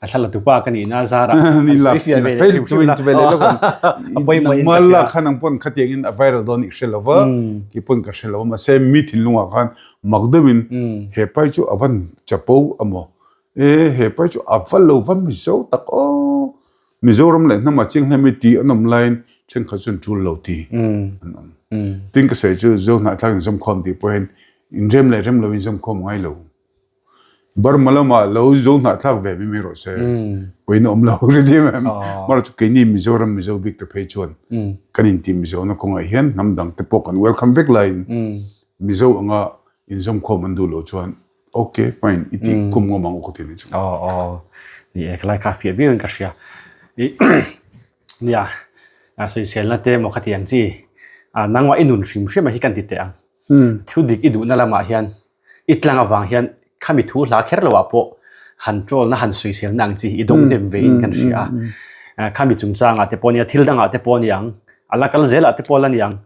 a thla la tupa ka nih na zarah an sawi fiah ve leh hrim hrim la. A pawimawh in ka hria. Nangmah kha nang pawn khatiangin a viral dawn i hre lo va, kei pawn ka hre lo va, mahse mi thinlungah khan mak deuhin he pai chu a van chapo a maw? E he pai chu a va lo va Mizo tak aw! Mizoram leh hnamah chiang hle mai tih an awm laiin thenkhat chuan tul lo ti an awm. Tin ka sawi chu Zo hnahthlak inzawmkhawm tih pawh hian inrem leh rem lo inzawmkhawm ngai lo. Burma lamah lo Zo hnahthlak ve mai mai rawh se pawhin a awm lo hrethiam em? Mahse chu keini Mizoram Mizo bik te phei chuan kan intih Mizona kawngah hian hnam dang te pawh kan welcome vek laiin Mizo anga inzawmkhawm an duh loh chuan ok fine i tih kum ngawm ang u ka ti ni chu. Aw aw ni e khalai kha fiah viau in ka hria. I nia sawiselna te emaw khati ang chi nangmah i nun hrim hrim a hi kan ti teh ang. Thu dik i duhna lamah hian i tlang avang hian khami thu hla kher loah pawh han troll na han sawiselna ang chi hi i dawng hnem ve in kan hria a. Khami chungchangah te pawh nia thil dangah te pawh a ni ang a la kal zelah te pawh la ni ang.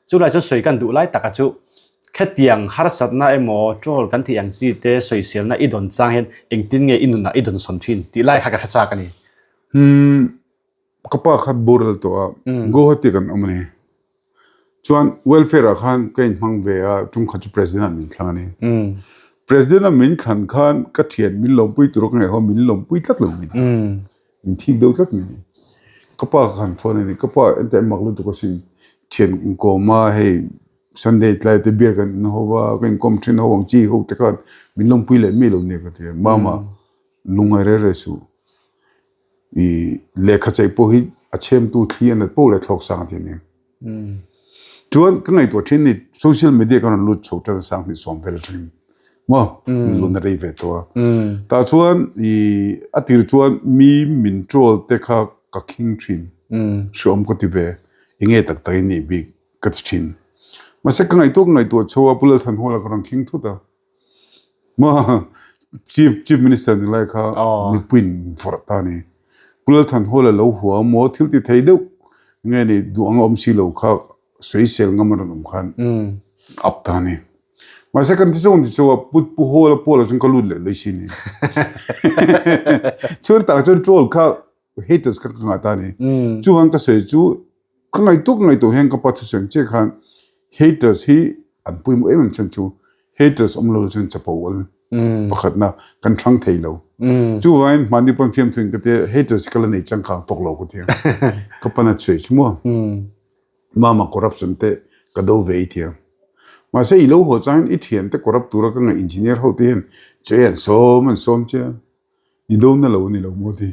Chulai chuan sawi kan duh lai taka chu khetiang harsatna emaw troll kan tih ang chi te sawiselna i dawn chang hian engtin nge i nunah i dawn sawn thin tih lai kha ka hre chak a ni. Umm ka pa kha boral tawh a Guwahati kan awm a ni. Chuan welfare ah khan ka inhmang ve a tum khat chu president ah min thlang a ni. President a min thlan khan ka thian min lawmpui tur a ka ngaih ho min lawmpui tlat lo mai. Min thik deuh tlat mai. Ka pa ka han phone a ni, ka pa ente a mak lutuk asin, thian inkawm a hei Sunday tlai te beer kan in ho va, ka inkawm thin ho ang chi ho te khan min lawmpui leh mi lo nia ka ti a, mama lungngai reh reh suh, i lehkha chei pawh hi a chhemtu thli a nat poh leh thlawk sang a ti a ni. Chuan ka ngaihtuah thin ni social media ka rawn lut chho tan a 2010 vel atangin maw lun a rei ve tawh a. Tah chuan i a tir chuan mi min troll te kha ka khing thin hreawm ka ti ve enge tak tak in nih bik ka ti thin. Mahse ka ngaihtuah ka ngaihtuah chho a Pu Lalthanhawla ka rawn khing thut a. Maw Chief Chief Minister ni lai kha mipuiin vawrh ta a ni. Pu Lalthanhawla lo hua maw thil ti thei deuh nge ni duh anga awm si lo kha sawisel ngam a rawn awm khan up ta a ni. Mahse kan ti zawng ti chu a Pu Pu Hawla Paula chuan ka lut leh lei si ni. Chuan tah chuan troll kha haters kha ka ngah ta a ni. Chuvang ka sawi chu Ka ngaihtuah ka ngaihtuah hian ka pa thusawi ang chiah khan haters hi an pawimawh em em chuan chu haters awm lo chuan chapo al pakhatna kan thlang thei lo. Chuvangin hmani pawn fiamthu in ka tia haters hi ka la nei changkang tawk lo ka tia. Ka pan a chhuih chu maw mama corruption te ka do ve i tia. Mahse i lo haw changin i thiante corrupt tura ka ngaih engineer ho te hian che an sawm an sawm che a. I do na lo a ni lo maw ti?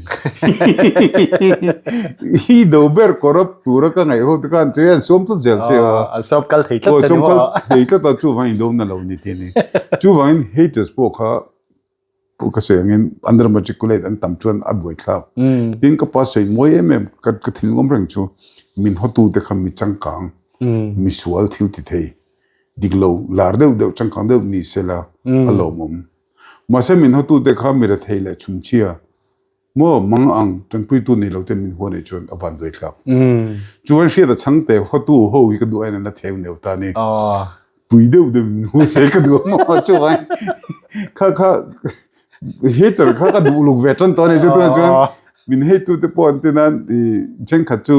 I do ber corrupt tura ka ngaih ho te khan chu hian sawm tlat zel che a. An sawm kal thei tlat che ni maw? Sawm kal thei tlat a chuvangin i do na lo ni ti a ni. Chuvangin haters pawh kha ka sawi angin under matriculate an tam chuan a buaithlak. Tin ka pa sawi mawi em em ka thinlung reng chu min hawtu te kha mi changkang, mi sual thil ti thei, dik lo lar deuh deuh changkang deuh ni sela a lawmawm. Mahse min hotute kha mi rethei leh chhumchhia maw mang ang tanpuitu nei lo ten min huan ei chuan a van duai thlak. Chuan hriat a chhangte hotu ho hi ka duh aiin an la theu neu ta ni. Pui deuh deuh min hu se ka duh ang maw chuan kha kha hater kha ka duh uluk ve tan tawh a ni chu tunah chuan min hate tu te pawh an ti nan i thenkhat chu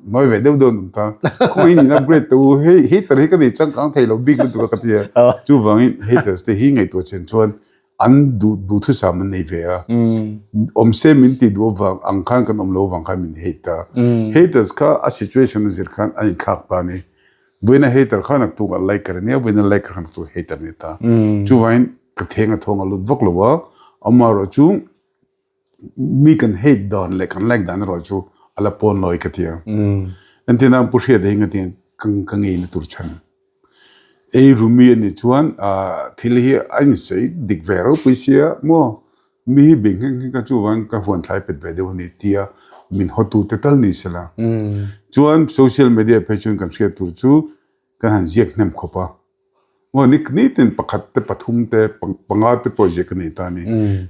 Mawi ve deuh deuh an awm ta. Khawngaih in upgrade teh u, hei hater hi ka nei changkang thei lo bik lutuk a ka ti a. Chuvangin haters te hi ngaihtuah chen chuan. An duh duhthusam an nei ve a. Awm se min tih duh avang ang khan kan awm lo avang khan min hate a. Haters kha a situation a zir khan an inthlak ta a ni. Vawiina hater kha naktuk a liker a nia, vawiina liker kha naktuk hater a ni ta. Chuvangin ka theng a thawng a lut vak lo a, amaherawhchu mi kan hate dan leh kan like dan erawh chu a la pawn lawi ka ti a. Entirnan Pu Hriata hi engati nge ka ngeina tur chhan? Ei rumi a nih chuan ah thil hi a insawi dik ve ropui sia maw mi hi beng nghek nghek a chuvang ka huan thlai pet ve deuh a ni tia min hawtu te tal ni sela. Chuan social media phei chuan kan hriat tur chu kan han ziak hnem khawp a maw ni nitin pakhat te pathum te panga te pawh ziak a nei ta a ni.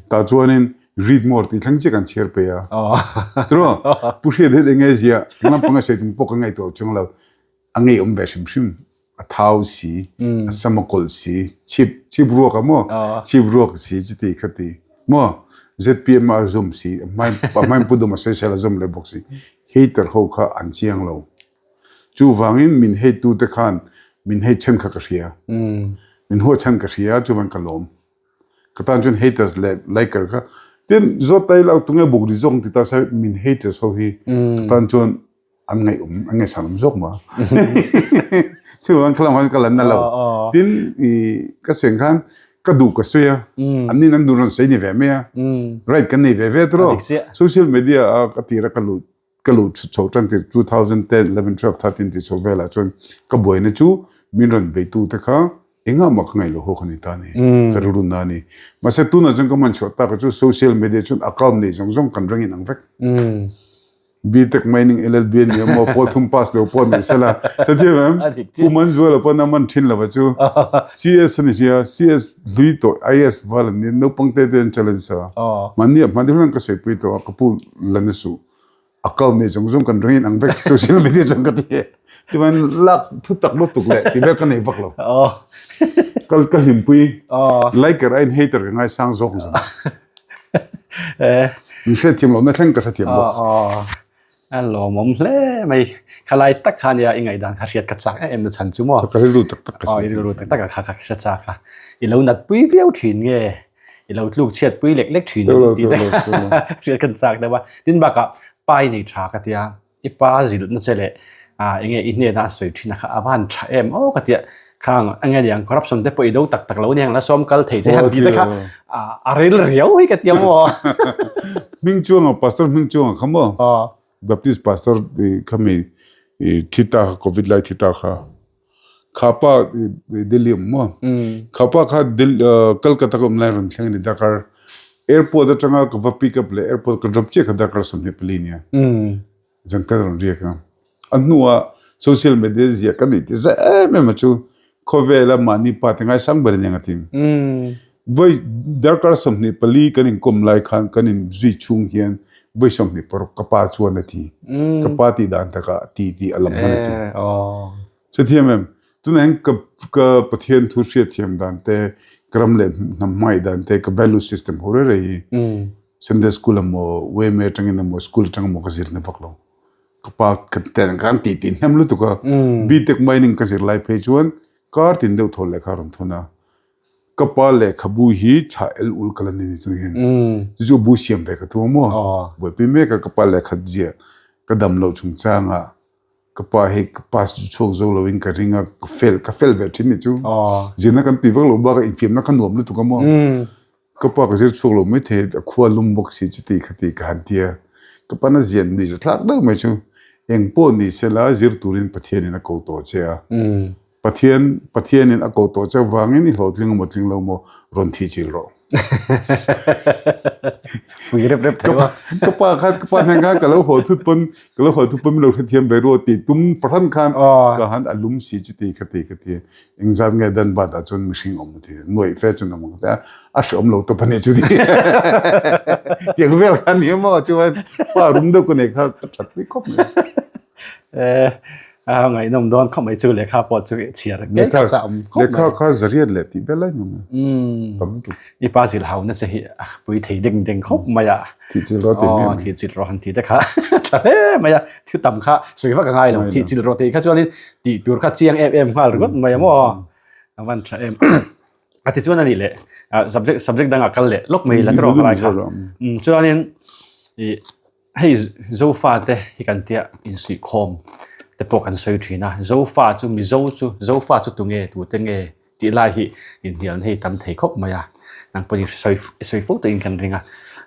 Tah chuanin read more tih thleng chiah kan chhiar pei a. Tiraw Pu Hriat hian eng nge ziah eng lampanga sawi tum pawh ka ngaihtuah chuang lo. A ngeiawm ve hrim hrim. A thau si, a sam a kawlh si, chip chip ruak a maw? Chip ruak si chuti kha ti maw? ZPM a zum si, a hmai a hmai pu dum a sawisel a zum leh bawk si. Hater ho kha an chiang lo. Chuvangin min hate tu te khan min hate chhan kha ka hria. Min huat chhan ka hria chuvang ka lawm. Ka tan chuan haters leh liker kha tin zawt ta ila tunge buk ri zawk ang ti ta se min haters ho hi ka tan chuan an ngaihawm an ngaihsan awm zawk ma chuvang khalam khan ka lan na lo tin i ka sawi khan ka duh ka sawi a an nin an duh rawn sawi ni ve mai a right kan nei ve ve tawh social media a ka tira ka lut ka luh chho tan tir 2010 11 12 13 tih chho velah chuan ka buaina chu min rawn beitu te kha engah mah ka ngaih loh ho kha ni ta a ni ka rilru na a ni mahse tunah chuan ka man chhuah tak chu social media chuan account nei zawng zawng kan rengin ang vek. BTech Mining LLB a ni a maw, pawl thum pass lo pawh ni sela. Hetiang em? Pu Manzuala pawn a man thin lova chu. CS a ni hria, CS hlui tawh IAS val an nia, naupang te te an challenge a. Mahni ah hmani hlan ka sawipui tawh a, ka pu la na suh. Account nei zawng zawng kan ring in ang vek social media chuan ka ti e. Chuan lak thu tak lutuk leh ti vel ka nei vak lo. Ka ka hlimpui. Liker aiin hater ka ngaisang zawk zawng. Min hriatthiam lohna thleng ka hrethiam bawk. A lawmawm hle mai. Khalai tak kha nia i ngaihdan kha hriat ka chak em em na chhan chu maw? Ka rilru tak tak ka hria. I rilru tak tak a kha kha hre chak a. I lo nat pui viau thin nge? I lo tluk chhiat pui lek lek thin tih te hriat kan chak deuh a. Tin bakah pa i nei tha ka tia. I pa zilhna che leh eng nge i hnena a sawi thin a kha a van tha em aw ka tia khang eng nge niang corruption te pawh i do tak tak lo aniang la sawm kal thei che han tih te kha a ril riau hi ka tia maw. Hming chuanga pastor hming chuanga kha maw Baptist pastor kha mi thi ta kha covid lai thi ta kha kha pa Delhi awm maw kha pa kha Kolkata ka awm lai rawn thleng a ni darkar airport atanga ka va pick up leh airport ka drop chiah kha darkar 24 nia zan khat rawn riak a a hnuah social media ziah ka nuih ti za em em a chu khawvela mahni pa te ngaisang ber aniang a ti. Vawi darkar 24 kan inkawm lai khan kan inzui chhung hian vawi 26 ka pa chuan a ti. Ka pa tih dan takah ti tih a lam hman a ti. Hrethiam em? Tunah hian ka ka Pathian thu hriatthiam dan te, ka ram leh hnam hmangaih dan te, ka value system ho reng reng hi Sunday school emaw, YMA atangin emaw, school atang emaw ka zir na vak lo. Ka pa ka kan tih tih hnem lutuk a. BTech mining ka zir lai phei chuan kar tin deuh thaw lehkha a rawn thun a. Ka pa lehkhabu hi chhah el ul ka la ni ni chung hian chu chu bu siam ve ka tum a maw? Buaipui mek a ka pa lehkhat ziah ka dam loh chungchangah ka pa hei ka pass chu chhuak zo loin ka ring a ka fail ka fail ve thin ni chu zirna kan tui vak loh bakah infiamna kha nuam lutuk a maw? Ka pa ka zir chhuak lo mai thei a khua lum bawk si chuti khati ka han ti a ka pa na zian nui za thlak deuh mai chu eng pawh ni sela zir turin Pathianin a ko tawh che a. Pathian, Pathianin a ko tawh che vangin i hlawhtling emaw tling lo maw rawn thih chil rawh. Pui rep rep thei a. Ka pa khan, ka pa hnen khan ka lo haw thut pawn, ka lo haw thut pawn min lo hrethiam ve ru tih tum fahran khan ka han a lum si chuti khati khati engzat nge dan bat ah chuan mihring awm a ti nuaih fe chuan awm ang a a hreawm lo tawp a ni chuti tiang vel kha ni maw chuan pa rum deuh ka nei kha ka that pui khawp mai. A ngaihnawm dawn khawp mai chu lehkha pawh chu chhiar ngei kha cha awm khawp mai. Lehkha kha zariat leh tih vel lai ni awm e. Tam lutuk. I pa zilh hau na che hi a pui thei deng deng khawp mai a. Thih chilh rawh tih mai. Thih chilh rawh han tih te kha tha hle mai a. Thu tam kha sawi vak a ngai lo. Thih chilh rawh tih kha chuanin tih tur kha chiang em em nghal ringawt mai a maw. A van tha em. A ti chuan a nih leh subject subject dangah kal leh lawk mai la tiraw khalai kha. Chuanin i hei Zofa te hi kan tia insuihkhawm te pawh kan sawi thin a. Zofa chu Mizo chu Zofa chu tunge tute nge tih lai hi inhnialna hi tam thei khawp mai a. Nang pawhin sawi i sawi fo tawhin kan ring a.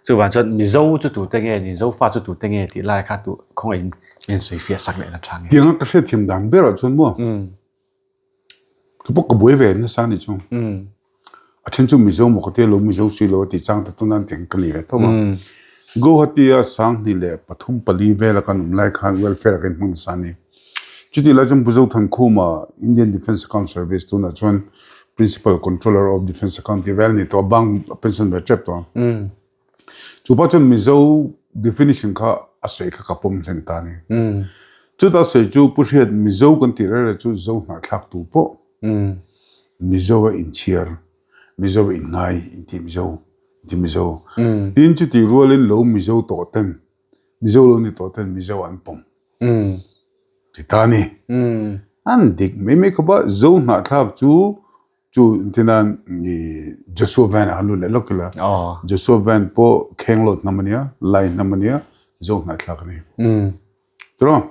Chuvang chuan Mizo chu tute nge ni Zofa chu tute nge tih lai kha tu khawngaih in sawifiah sak leh la tha nge. Tianga ka hriatthiam dan berah chuan maw. Ka pawh ka buai ve nasa a nih chu. A then chu Mizo maw ka tia lo Mizo si lo a tih chang ta tuna an tih ang ka ni ve tho a. Guwahati a 20 leh 3 pali vela kan awm lai khan welfare ah kan hmang nasa a ni. Chutih lai chuan Pu Zothankhuma Indian Defence Account Service tunah chuan Principal Controller of Defence Account tih vel a ni tawh a, bang a pension ve tep tawh a. Chu pa chuan Mizo definition kha a sawi kha ka pawm hlen ta a ni. Chuta sawi chu Pu Hriat Mizo kan tih reng reng chu Zo hnahthlak tu pawh Mizo a inchhiar, Mizo a inngai inti Mizo, inti Mizo. Tin chutih rualin lo Mizo tawh ten, Mizo lo ni tawh ten Mizo an pawm ti ta a ni. An dik mai mai khawp a, Zo hnahthlak chu Chu intinan Joshua Van a han lut leh lawk ila. Joshua Van pawh Khenglawt hnam a nia, Lai hnam a nia, Zo hnahthlak a ni. Tiraw?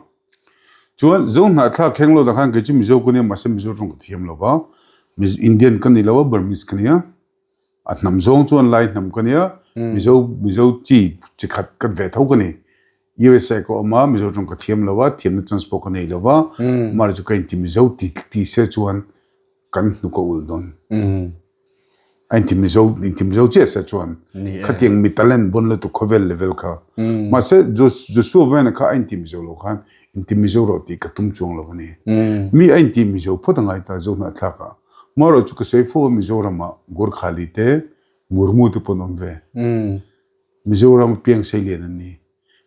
Chuan Zo hnahthlak Khenglawt ah khan kei chu Mizo ka nia mahse Mizo tawng ka thiam lo va, Indian ka ni lo a, Burmese ka nia. A hnam zawng chuan Lai hnam ka nia, Mizo Mizo chi chi khat ka ve tho ka ni. USA ka awm a, Mizo tawng ka thiam lo a, thiamna chance pawh ka nei lo va, mahse chu ka inti Mizo ti ti se chuan kan hnuk a ul dawn. A inti Mizo inti Mizo chiah se chuan khatiang mi talent bon lutuk khawvel level kha. Mahse Joshua Vena kha a inti Mizo lo khan inti Mizo rawh tih ka tum chuang lo a ni. Mi a inti Mizo phawt a ngai ta Zohnahthlak ah. Marawh chu ka sawi fo a Mizoram ah Gorkhali te Murmu te pawn awm ve. Mizoram piang seilian an ni.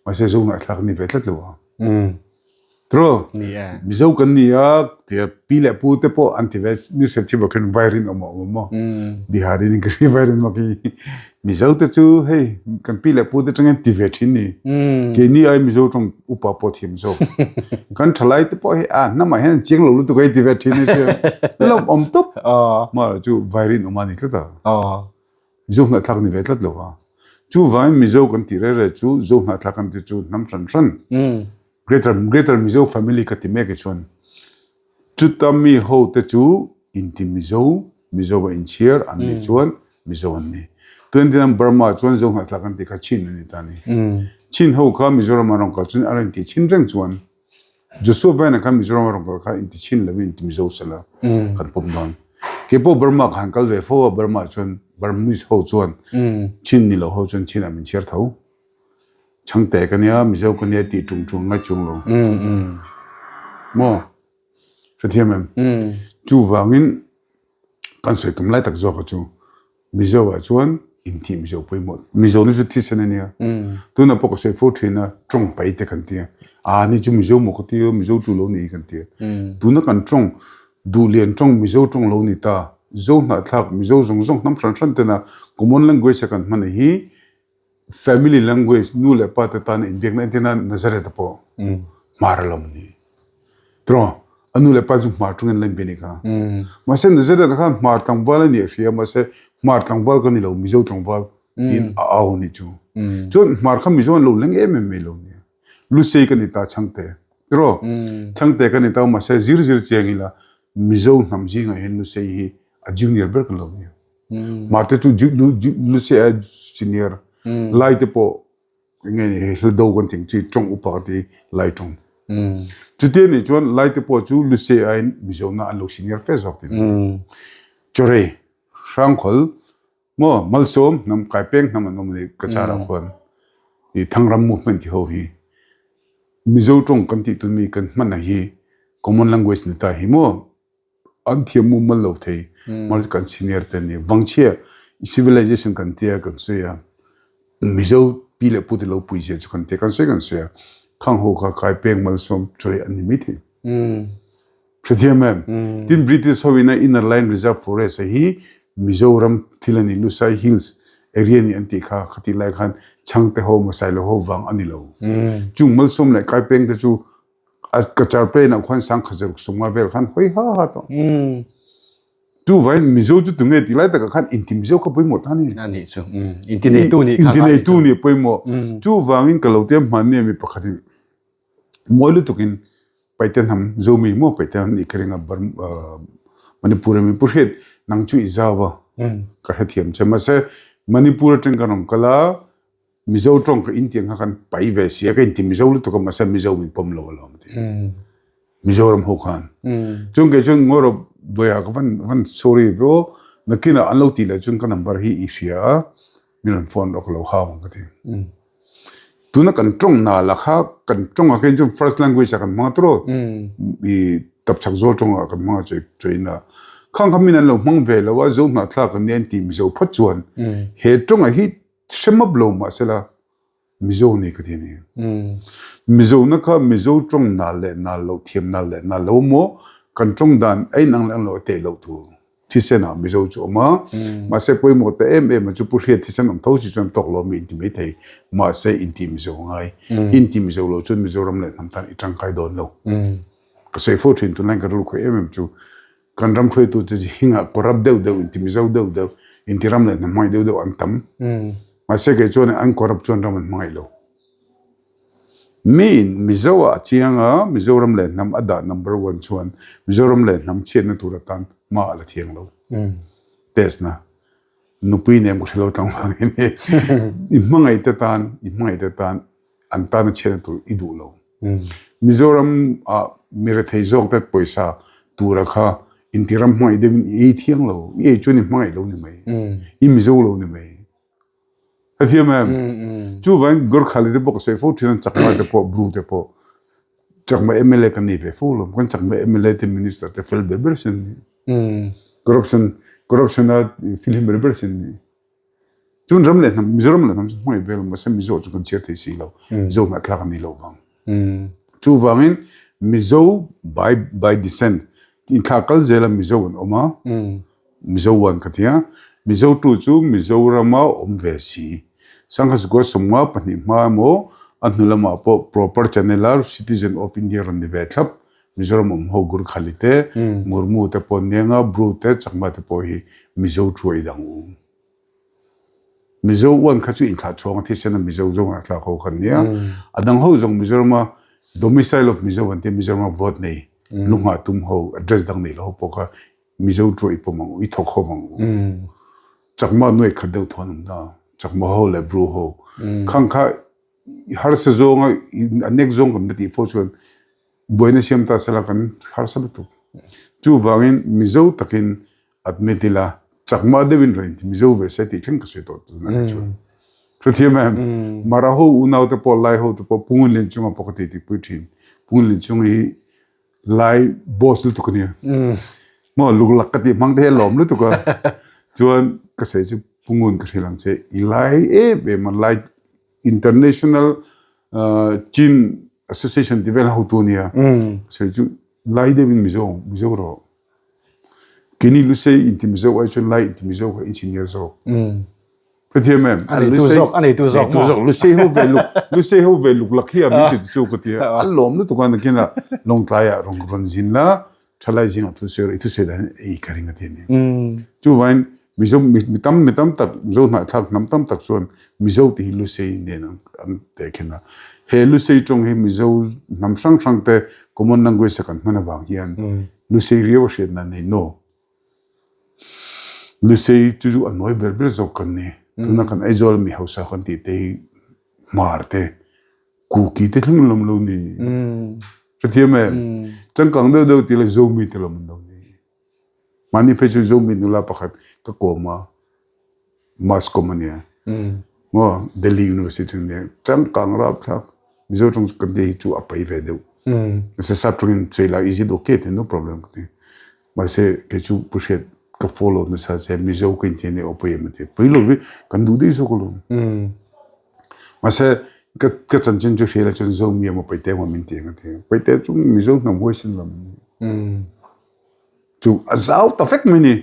Mahse Zo ngaihthlak ni ve tlat lo a. Tro. Ni e. Mizo kan ni a, tia pi leh pu te pawh an ti ve ni se thi bawk hian vai rin awm a awm maw. Bihari in ka hria vai rin mak hi. Mizo te chu hei kan pi leh pu te tangin ti ve thin ni. Keini ai Mizo tawng upa pawh thiam zawk. Kan thalai te pawh hi a hnamah hian an chiang lo lutuk hei ti ve thin ni sia. Lawm awm tawp. Mahlo chu vai rin awm a ni tlat a. Zo hnahthlak ni ve tlat lo a. Chuvangin Mizo kan tih reh reh chu Zo hnahthlak kan tih chu hnam hran hran. Greater Greater Mizo family ka ti mek e chuan chuta mi ho te chu inti Mizo, Mizo a inchhiar an nih chuan Mizo an ni. Twenty nine Burma chuan Zo hnahthlak kan tih kha Chin an ni ta a ni. Chin ho kha Mizoram an rawn kal chuan an rawn tih chin reng chuan Joshua Vena khan Mizoram a rawn kal kha inti chhin lovin inti Mizo sela kan pawm dawn. Keipawh Burma ka han kal ve fo a, Burma chuan Burmese ho chuan Chin ni lo ho chuan Chin ah min chhiar tho. Chhangte ka nia, Mizo ka nia tih tum tum ngai chung lo. Maw? Hrethiam em? Chuvangin kan sawi tum lai tak zawk a chu Mizo ah chuan inthih Mizo pawimawh Mizo ni chu thisen a nia tunah pawh ka sawi fo thin a tawng pai te kan tia a ni chu Mizo maw ka ti a Mizo chu lo ni kan tia tuna kan tawng duhlian tawng Mizo tawng lo ni ta Zo hnahthlak Mizo zawng zawng hnam hran hran tena common language a kan hman hi Family language, nu leh pa te tan inbiakna entir nan Nazareth a pawh hmar a lo ni. Tiraw? A nu leh pa chu hmar tungin an la inbia ni kha. Mahse Nazareth khan hmar tlangval a nih a hria, mahse hmar tlangval ka ni lo, Mizo tlangval tiin a au a nih chu. Chuan hmar kha Mizo an lo leng em em mai lo nia. Lusei ka ni ta Chhangte. Tiraw? Chhangte ka ni ta, mahse zir zir chiang ila Mizo hnam zingah hian Lusei hi a junior ber ka lo nia. Marte chu Lusei a senior Lai te pawh eng nge ni hei hla do kan tih ang chi tawng upa ka ti Lai tawng. Chutia nih chuan Lai te pawh chu Lusei aiin Mizo na an lo senior fe zawk tih a ni. Chawrei, Hrangkhawl maw Malsawm hnam Kaipeng hnam an awm a ni Kachar ah khuan i Thangram movement ti ho hi Mizo tawng kan tih tun mi kan hman a hi common language ni ta hi maw. An thiam mumal lo thei. Mahse kan senior te an ni. Vangchhia civilization kan tia kan sawi a, Mizo pi leh pu te lo pui zia chu kan tia kan sawi kan sawi a, khang ho kha kai peng malsawm chawlh an ni mai thei. Hrethiam em? Tin British ho ina Inner Line Reserve Forest a hi Mizoram thil a ni, Lusai Hills area ni an tih kha khatih lai khan Chhangte ho Masailo ho vang a ni lo. Chung malsawm leh kai peng te chu A ka char pen ah khuan sangkhat zaruk sawmnga vel khan hawi ha ha tawh. Chuvangin Mizo chu tunge tih lai takah khan inti Mizo kha pawimawh ta a ni. A nih chu. Inti neitu nih kha Inti neitu nih pawimawh. Chuvangin ka lo tia hmanni a mi pakhatin mawi lutukin Paite hnam Zomi maw Paite hnam nih ka ring a Manipur a mi pu hriat nang chu i zau a ka hrethiam che mahse Manipur atang ka rawn kal a Mizo tawng ka intiang kha kan pai ve si a, ka inti Mizo lutuk a, mahse Mizo min pawm lo alawm ti. Mizoram ho khan. Chuan kei chuan ngaw rawh buaiah ka van van sorry ve aw, nakinah an lo tih leh chuan ka number hi i hria a, min rawn phone rawh ka lo hau ang ka ti. Tuna kan tawng nal a kha kan tawng ah khin chuan first language ah kan hmang a tawh i tapchhak zawl tawng ah kan hmang a chawi chawiin a. Khang kha min an lo hmang ve lo a, Zo hnahthlak an nia an tih Mizo phawt chuan he tawng ah hi Hre map lo mahsela Mizo ni ka ti a ni. Mizo na kha Mizo tawng nal leh nal loh, thiam nal leh nal lo maw? Kan tawng dan a inang leh ang lo a teh loh tur thisen ah Mizo chu awm a. Mahse pawimawh ta em em a chu Pu Hriat thisen awm tho si chuan tawk lo mi inti mai thei. Mahse inti Mizo a ngai. Inti Mizo lo chuan Mizoram leh hnam tan i tangkai dawn lo. Ka sawi fo thin tunlai ka rilru khawih em em chu Kan ram hruaitute zingah corrupt deuh deuh, inti Mizo deuh deuh, inti ram leh hnam hmangaih deuh deuh an tam. Mahse kei chuan an corrupt chuan ram an hmangaih lo. Miin Mizo ah a chiang a, Mizoram leh hnam a dah number one chuan Mizoram leh hnam chhiatna tur atan hma a la thiang lo. Test na nupui nen ka hre lo tlangval nge ni. I hmangaih te tan, i hmangaih te tan an tana chhiatna tur i duh lo. Mizoram ah mi rethei zawk te pawisa tura kha inti ram hmangaih deuhin i ei thiang lo, i ei chuan i hmangaih lo ni mai, i Mizo lo ni mai. A thiam em? Chuvangin Gorkhali te pawh ka sawi fo thin a, Chakma te pawh, Bru te pawh, Chakma mla kan nei ve fo lo, kan Chakma mla te minister te fel ber ber sin ni. Corruption, corruption a fihlim ber ber sin ni. Chuan ram leh hnam, Mizoram leh hnam chu hmangaih vel mahse Mizo chu kan chhiar thei si lo. Mizo hnahthlak an ni lo vang. Chuvangin Mizo by by descent inthlah kal zela Mizo an awm a, Mizo one ka ti a, Mizo two chu Mizorama awm ve si. Sangha Sukua 52 hma emaw a hnu lamah pawh proper channel a citizen of India rawn ni ve thlap Mizoram awm ho Gurkhali te, Murmu te pawh Nianga, Bru te, Chakma te pawh hi Mizo thu a idang u. Mizo uan kha chu inthlah chhuang a thisen a Mizo zawng a thlak ho khan nia. A dang ho zawng Mizorama domicile of Mizo an tia Mizorama vote nei lunghah tum ho address dang nei lo ho pawh kha Mizo thu a i pawm ang u, i thawk ho ang u. Chakma nuai khat deuh thu an awm ta. Chakma ho leh Bru ho. Khang kha harsa zawnga a nek zawng kan la tih fo chuan Buaina siam ta sela kan harsa lutuk. Chuvangin Mizo takin admit ila chakma deuhin rawn inti Mizo ve se tih thleng ka sawi tawh tun a ni chuan. Hrethiam em? Mara ho unau te pawh Lai ho te pawh Pungun Lian chunga pawh ka tih tih pui thin. Pungun Lian chung hi Lai boss lutuk a nia. Maw luklak ka tih hmang te hi a lawm lutuk a. Chuan ka sawi chu Pungun ka hrilh ang che i Lai em em a Lai International Chin Association ti vel hotu ania sawi chu lai deuhin Mizo Mizo rawh keini Lusei inti Mizo ai chuan lai inti Mizo kha engineer zawk hrethiam em a neitu zawk a neitu zawk neitu zawk Lusei ho ve luk Lusei ho ve luk lak hi a min ti chu ka ti a lawm lutuk a nakin a Lawngtlai ah rawn rawn zin la Thalai zingah thu sawi rawh, i thusawi dan hian ei ka ring a ti a ni. Chuvangin Mizo mi tam mi tam tak Mizo hnahthlak hnam tam tak chuan Mizo tih hi Lusei nen an an tehkhin a. He Lusei tawng hi Mizo hnam hrang hrang te common language a kan hman avang hian Lusei riau a hriatna a nei no. Lusei chu chu a nawi ber ber zawk kan ni. Tuna kan Aizawl mi hausa kan tih te hi Hmar te Kuki te thleng lawm lo ni. Hrethiam em? Changkang deuh deuh ti la Zomi te lawm an lo ni. Mahni phei chu Zomi nula pakhat ka kawm a, mass com a nia. Maw Delhi University a nia. Changkang rapthlak Mizo tawng kan tih hi chu a pai ve deuh. Mahse sap tawngin sawi la is it okay ti no problem ka ti. Mahse kei chu Pu Hriat ka follow nasa che Mizo ka inti a nia aw pawi em a ti. Pawi lo vi kan duh daih zawk alawm. Mahse ka ka chanchin chu hria la chuan Zomi emaw Paite emaw min ti ang a ti. Paite chu Mizo hnam huaisin lam a ni. Chu a zau ta vek mai ni.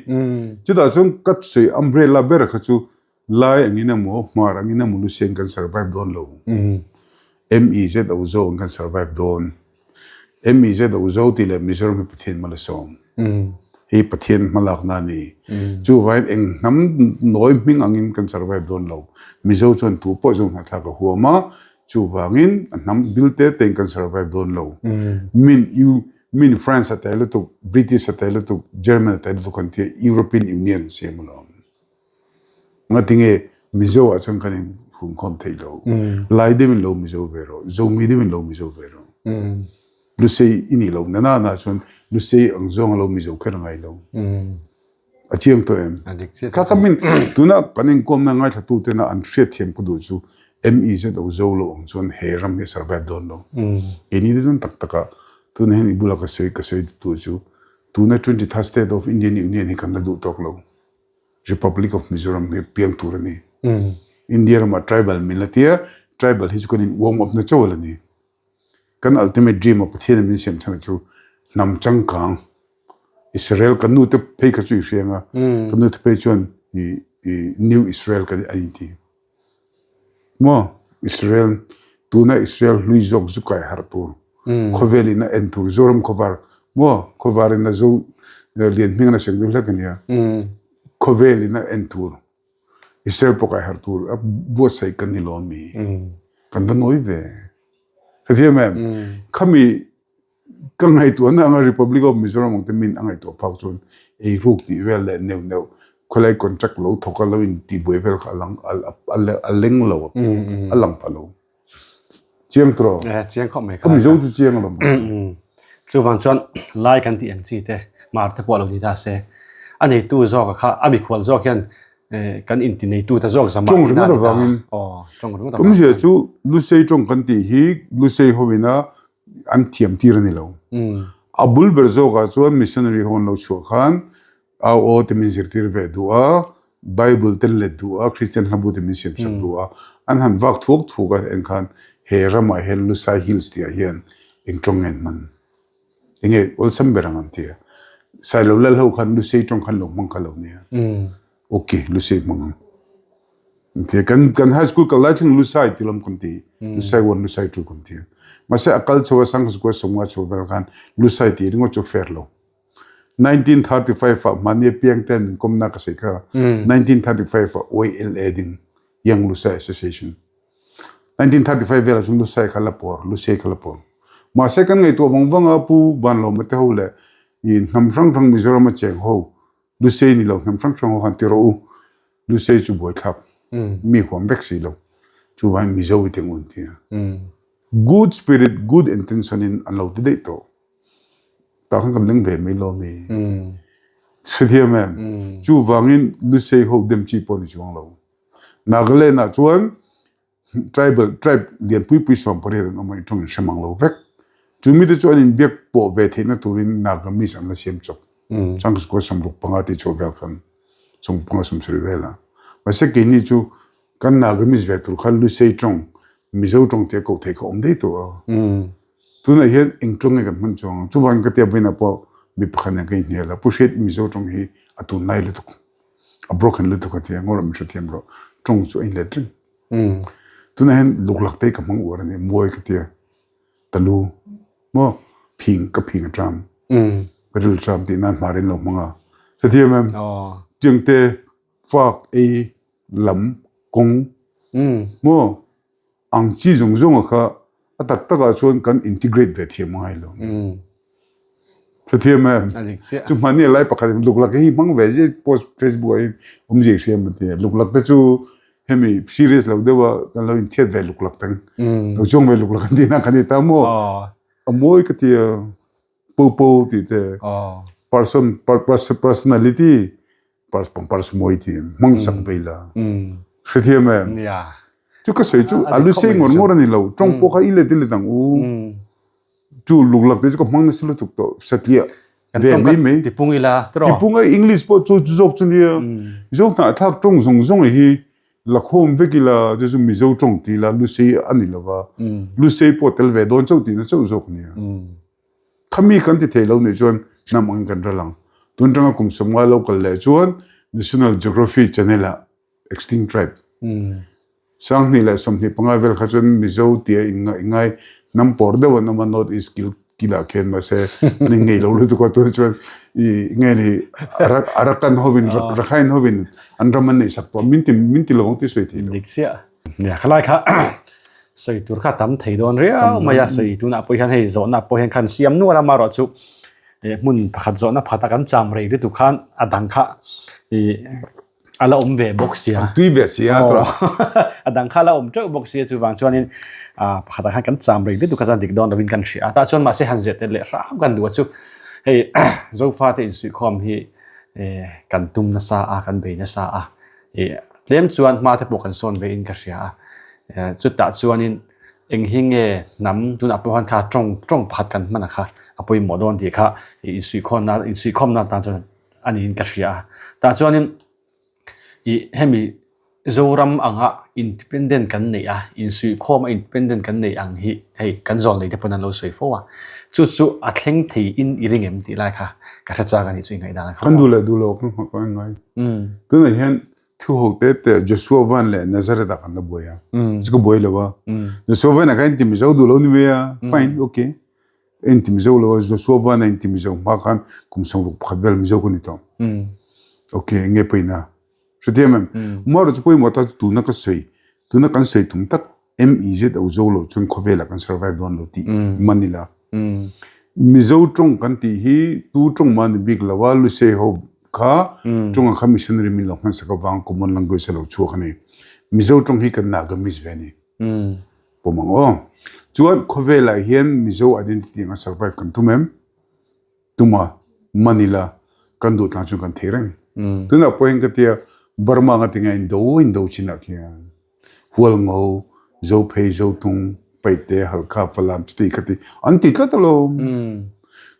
Chutah chuan ka sawi umbrella ber kha chu Lai angin emaw Hmar angin emaw Lusian kan survive dawn lo. MEZ o zo ang kan survive dawn. MEZ o zo tih leh Mizoram hi Pathian mal a sawm. Hei Pathian hmalakna a ni. Chuvangin eng hnam nawi hming angin kan survive dawn lo. Mizo chuan tu pawh zo hnahthlak a huam a, chuvangin a hnam bil te tein kan survive dawn lo. Min U min France a tel lutuk, British a tel lutuk, German a tel lutuk kan tia European Union siam alawm. Ngatinge Mizo ah chuan kan in hungkhawm theih lo. Lai deuh in lo Mizo ve rawh, Zomi deuh in lo Mizo ve rawh. Lusei i nih loh na na chuan Lusei ang zawng a lo Mizo kher ngai lo. A chiang tawh em? Kha kha min tuna kan inkuamna ngaithla tena an hriatthiam ka duh chu MEZO zo lo ang chuan he ram hi a survive dawn lo. Keini te chuan tak taka tuna hian i bula ka sawi ka sawi duh chu tuna 23rd state of Indian Union hi kan la duh tawk lo. Republic of Mizoram hi piang tur a ni. India ramah tribal min la tia, tribal hi chu kan in warm up na chauh a la ni. Kan ultimate dream a Pathian in min siam chhan chu hnam changkang Israel kan nu te phei kha chu i hriang a, kan nu te phei chuan i i New Israel kan a inti. Maw Israel tuna Israel hlui zawk zu kai harh tur khawvel in a en tur Zoram khawvar maw khawvar in a zo lian hming a sawi duh hlek a nia khawvel in a en tur Israel pawh kai harh tur a buatsaih kan ni lo ami kan va nawi ve. Hrethiam em? Khami ka ngaihtuahna anga Republic of Mizoram ang te min a ngaihtuah phak chuan eiruk tih vel leh neuh neuh khawilai contract lo thawk a lo in tihbuai vel kha a lang a leng lo a lang pha lo. Chiang tawh? Chiang khawp mai kha. Ka Mizo chu chiang alawm. Chuvang chuan lai kan tih ang chi te mar te pawh lo ni ta se a neitu zawk a kha a mikhual zawk hian kan inti neitu ta zawk zama Tawng ringawt avangin Awmzia chu Lusei tawng kan tih hi Lusei hovina an thiam tir a ni lo. A bul ber zawkah chuan missionary ho an lo chhuah khan au aw te min zirtir ve duh a, Bible te let duh a, Christian hlabu te min siam sak duh a, an han vak thuak thuak a en khan he ramah hian Lusai Hills tihah hian eng tawng nge an hman? Enge awlsam ber ang an ti a. Sailo lal ho khan Lusei tawng khan lo hmang kha lo nia. Ok, Lusei hmang ang. An ti a. Kan kan high school kal lai thleng Lusai ti lawm kan ti. Lusai 1, Lusai 2 kan ti a. Mahse a kal chho a Sangkhaw Sawmnga chho vel khan Lusai tih ringawt chu fair lo. 1935 ah hmani apiang ten min kawmna ka sawi kha. 1935 ah YLA ding Young Lusai Association. 1935 velah chuan Lusai kha la pawr, Lusei kha la pawr. Mahse kan ngaihtuah vang vang a Pu Vanlawma te ho leh i hnam hrang hrang Mizoram a cheng ho Lusei ni lo hnam hrang hrang ho han ti rawh u. Lusei chu buaithlak mi huam vek si lo. Chuvangin Mizo i teng un ti a. Good spirit, good intention in an lo ti daih tawh. Tah khan kan leng ve mai lo mi. Hrethiam em? Chuvangin Lusei ho dem chi pawh ni chuang lo. Nagaland ah chuan tribal tribe lian pui pui 18 an awm a, intawng in hre mang lo vek. Chu mite chu an inbiak pawh ve theihna turin Nagamese an la siam chawp. Changkua 65 tih chhuah vel khan 65 70 vel a. Mahse keini chu kan Nagamese ve tur khan Lusei tawng, Mizo tawng tia koh theih kha awm daih tawh a. Tunah hian eng tawng nge kan hman chuang ang? Chuvangin ka tia vawiinah pawh mi pakhat nen ka inhnial a, Pu Hriat i Mizo tawng hi a tunlai lutuk. A broken lutuk a ti a, ngaw rawh min hrethiam rawh, tawng chu a inlet reng. Tunah hian luklak te hi ka hmang uar a ni, muai ka ti a, ta lu maw phing ka phing a ṭam, ka ril ṭam tih nan hmar in lo hmang a, hrethiam em? Tiangte fak ei lam kawng maw Ang chi zawng zawng a kha a tak tak ah chuan kan integrate ve thiam ngai lo. Hrethiam em? Chu hmani a lai pakhat in luklak hi hmang ve zia post Facebook ah hian awm zia hriam a ti a. Luklak te chu hemi serious lo deuh a kan lo inthiat ve luklak teng. Lo chuang ve luklak an tih na kan ni ta maw? A mawi ka ti a. Po po tih te person personality pangpar mawi ti hmang sak vei la hrethiam em chu ka sawi chu a lu sei ngawr ngawr a ni lo tawng pawh kha i let i let ang u chu luklak te chu ka hmang nasa lutuk tawh satliah ve mai mai tipung ila tipung a english pawh chu zawk chu nia zo hnahthlak tawng zawng zawng hi lakhawm vek ila chu chu mizo tawng ti ila lusei a ni lova lusei pawh tel ve dawn chauh tihna chauh zawk nia. Khami kan ti thei lo nih chuan hnam angin kan ral ang. Tun tanga kum 50 lo kal leh chuan National Geography Channel ah Extinct Tribe 2025 vel kha chuan Mizo tia inngai hnam pawr deuh an awm a North East kil kilah khian mahse an inngei lo lutuk a tun chuan I nge ni Arakan hovin Rakhine hovin an ram an neih sak tawh min ti min ti lo ang tih sawi thei lo. Dik chiah. Nia khalai kha sawi tur kha tam thei dawn riau mai a sawi tunah pawh hian hei zawhna pawh hian khan siam nual a marawh chu hmun pakhat zawhna pakhat a kan cham rei lutuk khan a dang kha ih A la awm ve bawk sia. An tui ve sia tura. A dang kha a la awm teuh bawk sia chuvang chuanin ah pakhatah khan kan cham rei lutuk kha chuan dik dawn lovin kan hria a. Tah chuan mahse han zet leh hram kan duh a chu hei Zofate insuihkhawm hi eh kan tum nasa a kan bei nasa a ih tlem chuan hma te pawh kan sawn ve in ka hria a. Eh chutah chuanin eng hi nge hnam tunah pawh khan kha tawng tawng pakhat kan hman a kha a pawimawh dawn tih kha ih insuihkhawmna insuihkhawmna tan chuan a niin ka hria a. Tah chuanin ih hemi Zoram anga independent kan neih a, insuihkhawm a independent kan neih ang hi hei kan zawn lei te pawn an lo sawi fo a. Chu chu a thleng thei in i ring em tih lai kha ka hre chak a nih chu i ngaihdan a kha. Kan duh leh duh lo kan nghah pawh a ngai. Tunah hian thu ho te te Joshua Van leh Nazareth ah kan la buai a. Chu ka buai lo a. Joshua Van ah khan inti Mizo duh lo ni mai a, fine, okay. Inti Mizo lo a, Joshua Van a inti Mizo hma khan kum 61 vel Mizo ka ni tawh. Ok, enge pawina? Hrethiam em? Umarawh chu pawimawh tak chu tuna ka sawi, tuna kan sawi tum tak MEZ o zo lo chuan khawvelah kan survive dawn lo tih man ila. Mizo tawng kan tih hi tu tawng mah ni bik lo a, Lusei ho kha tawng ang kha missionary min lo hmansak avang common language a lo chhuak a ni. Mizo tawng hi kan Nagamese ve a ni. Pawm ang aw. Chuan khawvelah hian Mizo identity anga survive kan tum em? Tuma Manila kan duh tlang chuan kan thei reng. Tunah pawh hian ka tia Burma anga tinge indo indo chinah khian Hualngo, Zophei, Zotung, Paihte, Halkha, Falam chuti khati an ti tlat alawm.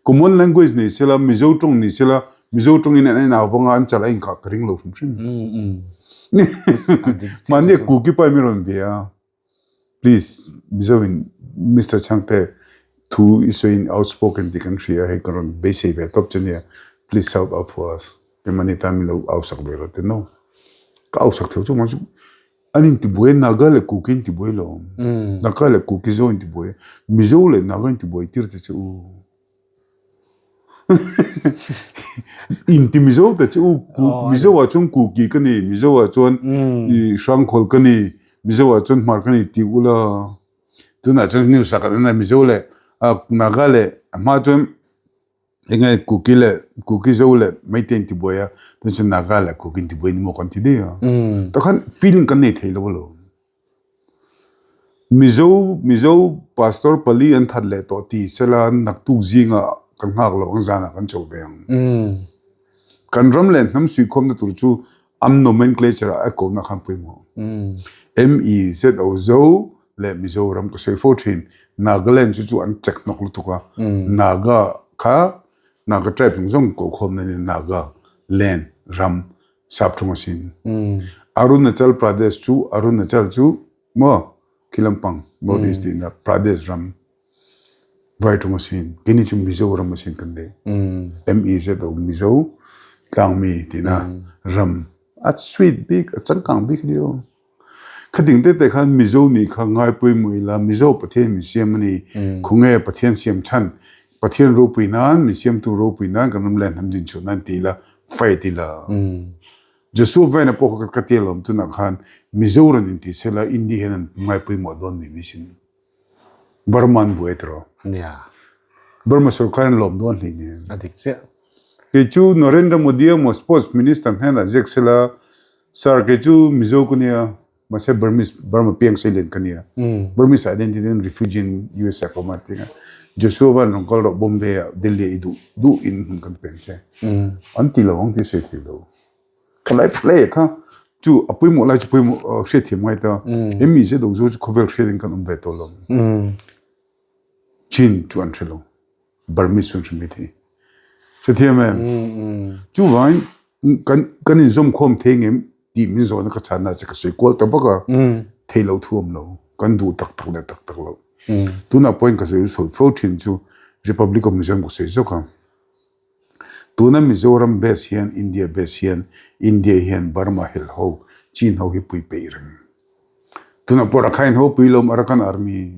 Common language ni sela Mizo tawng ni sela Mizo tawngin an inau vanga an chal a inkah ka ring lo hrim hrim. Mahni Kuki pai mi rawn bia a. Please Mizo in Mister Chhangte thu i sawi in outspoken tih kan hria hei ka rawn beisei ve tawp che nia please shout out for us keimahni tan min lo ausak ve rawh ti no. Ka ausak theuh chu mahse an intibuai Naga leh Kuki an tibuai lo Naga leh Kuki zo an tibuai Mizo leh Naga an tibuai tir te che u. Inti Mizo te chu Mizo ah chuan Kuki ka ni, Mizo ah chuan Hrangkhawl ka ni, Mizo ah chuan Hmar ka ni tih ula tunah chuan news ah kan en a Mizo leh Naga leh a hma chuan eng nge Kuki leh Kuki Zo leh Meitei an ti buai a tunah chuan Naga leh Kuki an ti buai ni maw kan ti daih a takhan feeling kan nei thei lo alawm. Mizo Mizo Pastor pali an that leh tawh ti sela naktuk zingah kan nghak loh ang zanah kan chho ve ang. Kan ram leh hnam suihkhawmna tur chu an nomenclature ah a kohna khan pawimawh. MEZO Zo leh Mizoram ka sawi fo thin. Nagaland chu chu an chek hnawk lutuk a. Naga kha Naga tribe zawng zawng kohkhawmna nia Naga land ram Sap thung asin. Arunachal Pradesh chu Arunachal chu maw khi lampang North East tihna Pradesh ram vai thung asin. Keini chu Mizoram asin kan nei. M-E-Z-O Mizo tlangmi tihna ram a sweet bik a changkang bik ania aw. Khating te te khan Mizo nih kha ngai pawimawh ila Mizo Pathian min siam a ni. Khawnge Pathian siam chhan Pathian ropui nan min siamtu ropui nan kan ram leh hnam din chhuah nan ti ila fight ila. Joshua Vena pawh kha ka ti alawm tunah khan Mizoram in ti sela India hian an ngai pawimawh dawn mi misin. Burma an buai tawh. Nia. Burma sorkar an lawm dawn hlei nen. A dik chiah. Kei chu Narendra Modi emaw Sports Minister hnenah ziak sela Sir kei chu Mizo ka nia mahse Burmese Burma piang sei len ka nia Burmese identity in refugee in USA ka awm a ti a Joshua van rawn kal rawh Bombay ah Delhi ah i duh duh in hmun kan peng che an ti lo ang tih sawi thei lo thalai play kha chu a pawimawh lai chu pawimawh hriatthiam ngai ta he mi zet awm chu khawvel hriat in kan awm ve tawh lo Chin chu an hre lo. Burmese chu an hre mai thei. Hrethiam em? Chuvangin kan kan inzawm khawm thei ngem tih min zawhna ka chhanna che ka sawi kual ta vak a, thei lo thu awm lo, kan duh tak tak leh tak tak lo. Tunah pawhin ka sawi sawi fo thin chu Republic of Mizoram ka sawi zawk a. Tuna Mizoram base hian India base hian India hian Burma hel ho Chin ho hi pui peih reng. Tunah pawh Rakhine ho pui lo Arakan Army.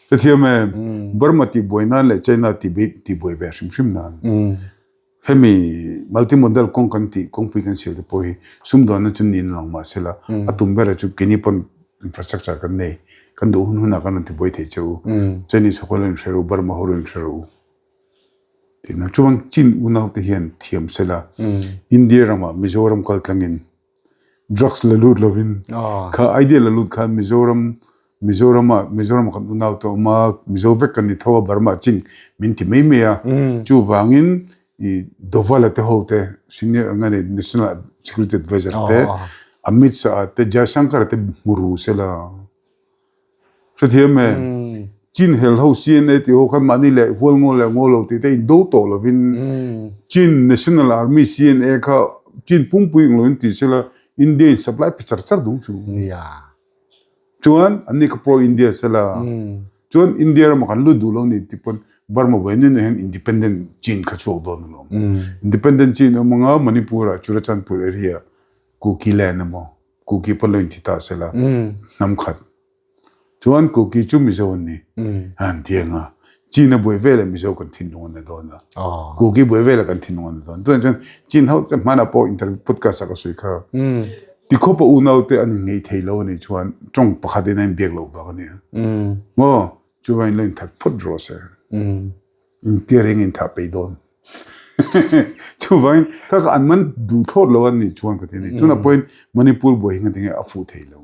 Hrethiam em? Burma tihbuai nan leh China tihbuai ve hrim hrim nan. Hemi multimodal kawng kan tih kawngpui kan sial te pawh hi sumdawnna chu niin lang mah sela a tum berah chu keini pawn infrastructure kan nei kan duh hun hunah kan rawn tibuai thei che u. Chinese ho kha lo inhre ru, Burma ho lo inhre ru tihna. Chuan Chin unaute hian thiam sela India ramah Mizoram kal tlangin Drugs la lut lovin kha idea la lut khan Mizoram Mizorama Mizorama kan unau te awm a, Mizo vek kan ni tho a, Burma chin min ti mai mai a. Chuvangin i Dovala te ho te senior eng nge ni National Security Advisor te Amit Shah te Jaishankar te hmu ru sela. Hrethiam em? Chin hel ho CNA tih ho khan mahni leh hual ngaw leh ngaw lo tih te in do tawh lovin Chin National Army CNA kha Chin pumpui ang loin ti sela India in supply pe char char dung chu. Chuan anni kha pro India sela chuan India ramah khan lut duh lo ni tih pawn Burma buai nui nui hian Independent Chin kha chhuak dawn alawm. Independent Chin awm anga Manipur ah Churachandpur area Kuki land emaw Kuki pawn lo inti ta sela hnam khat chuan Kuki chu Mizo an ni an ti ang a, Chin a buai velah Mizo kan thinlung an la dawn a, Kuki buai velah kan thinlung an la dawn. Chuan chuan Chin ho te hmanah pawh interview podcast ah ka sawi kha tikhawpa unau te an inngeih thei lo a nih chuan tawng pakhat in a inbiak loh vang a nia maw chuvangin lo inthat phawt rawh se. Intia reng in thah peih dawn. Chuvangin kha kha an man duh thlawt lo a nih chuan ka ti a ni. Tunah pawhin Manipur buai hi nga tinge a fuh thei lo.